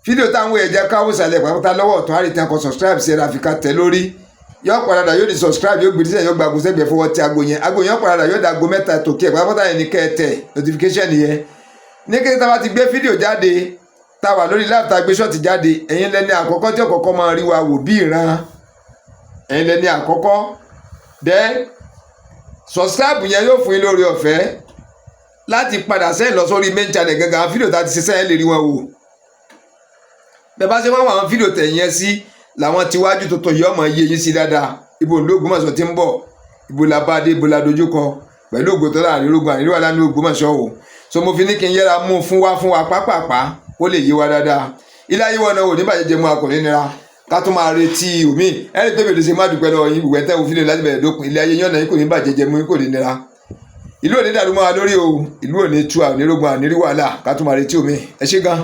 Fídíò táwọn ẹ̀jẹ̀ káwọ́ sàlẹ̀ pàápàá lọ́wọ́ ọ̀tún àrètí akọ subscribe sí ẹ̀rọ àfikà tẹ̀ lórí, yóò padà yóò di subscribe, yóò gbèdé sẹ́yìn, yóò gba ago sẹ́gbẹ̀ẹ́, fọwọ́ tí ago yẹn, ago yẹn padà yóò da ago mẹ́ta tòkè ẹ̀ pátápátá yẹn ní kẹ́ẹ̀tẹ̀ notification yẹn. Ní kété tá a bá ti gbé fídíò jáde, tá a wà lórí live, tá a gbé short jáde, ẹ̀yin lẹ́ni àkọ́kọ́ tí ọ̀kọ̀ọ̀kọ́ máa rí wa wò bí ìran, ẹ̀yin lẹ́ni àkọ́kọ́. Then subscribe yẹn yóò fún yín lórí ọ̀fẹ́ láti padà sẹ́yìn lọ sórí main channel gangan. Àwọn fídíò tá a ti ṣe sẹ́yìn lè rí wọn wò. Bẹ́ẹ̀ bá ṣe wọ́n àwọn fídíò tẹ̀yìn yẹn sí làwọn tiwájú tuntun yìí, ọmọ yé yín sí dáadáa. Ibo ìlú Ògbómọ̀ṣọ́ ti ń bọ̀, ibo la bá dé, ibo la dojúkọ pẹ̀lú ògo tó láàrin ogun àríwá lánàá Ògbómọ̀ṣọ́ o. So mo fi ní kí n yẹra mú fún wa pápápá kó lè yé wa dáadáa. Ilé ayé wọn náà ò ní bàjẹ́ jẹ́ mú akọ̀ní nira ká tún máa retí omi ẹni tó bèrè ṣe. Má dúpẹ́ lọ́wọ́ yín ìwẹ́ tẹ́ wo fídíò láti bẹ̀rẹ̀ dópin. Ilé ayé yín ọ̀nà yín kò ní bàjẹ́ jẹ́ mú yín kò ní nira. Ìlú ò ní dàrú mọ́ wa lórí o, ìlú ò ní tú, ànírógun ànírí wàhálà. Ká tún máa retí omi. Ẹ ṣé gan.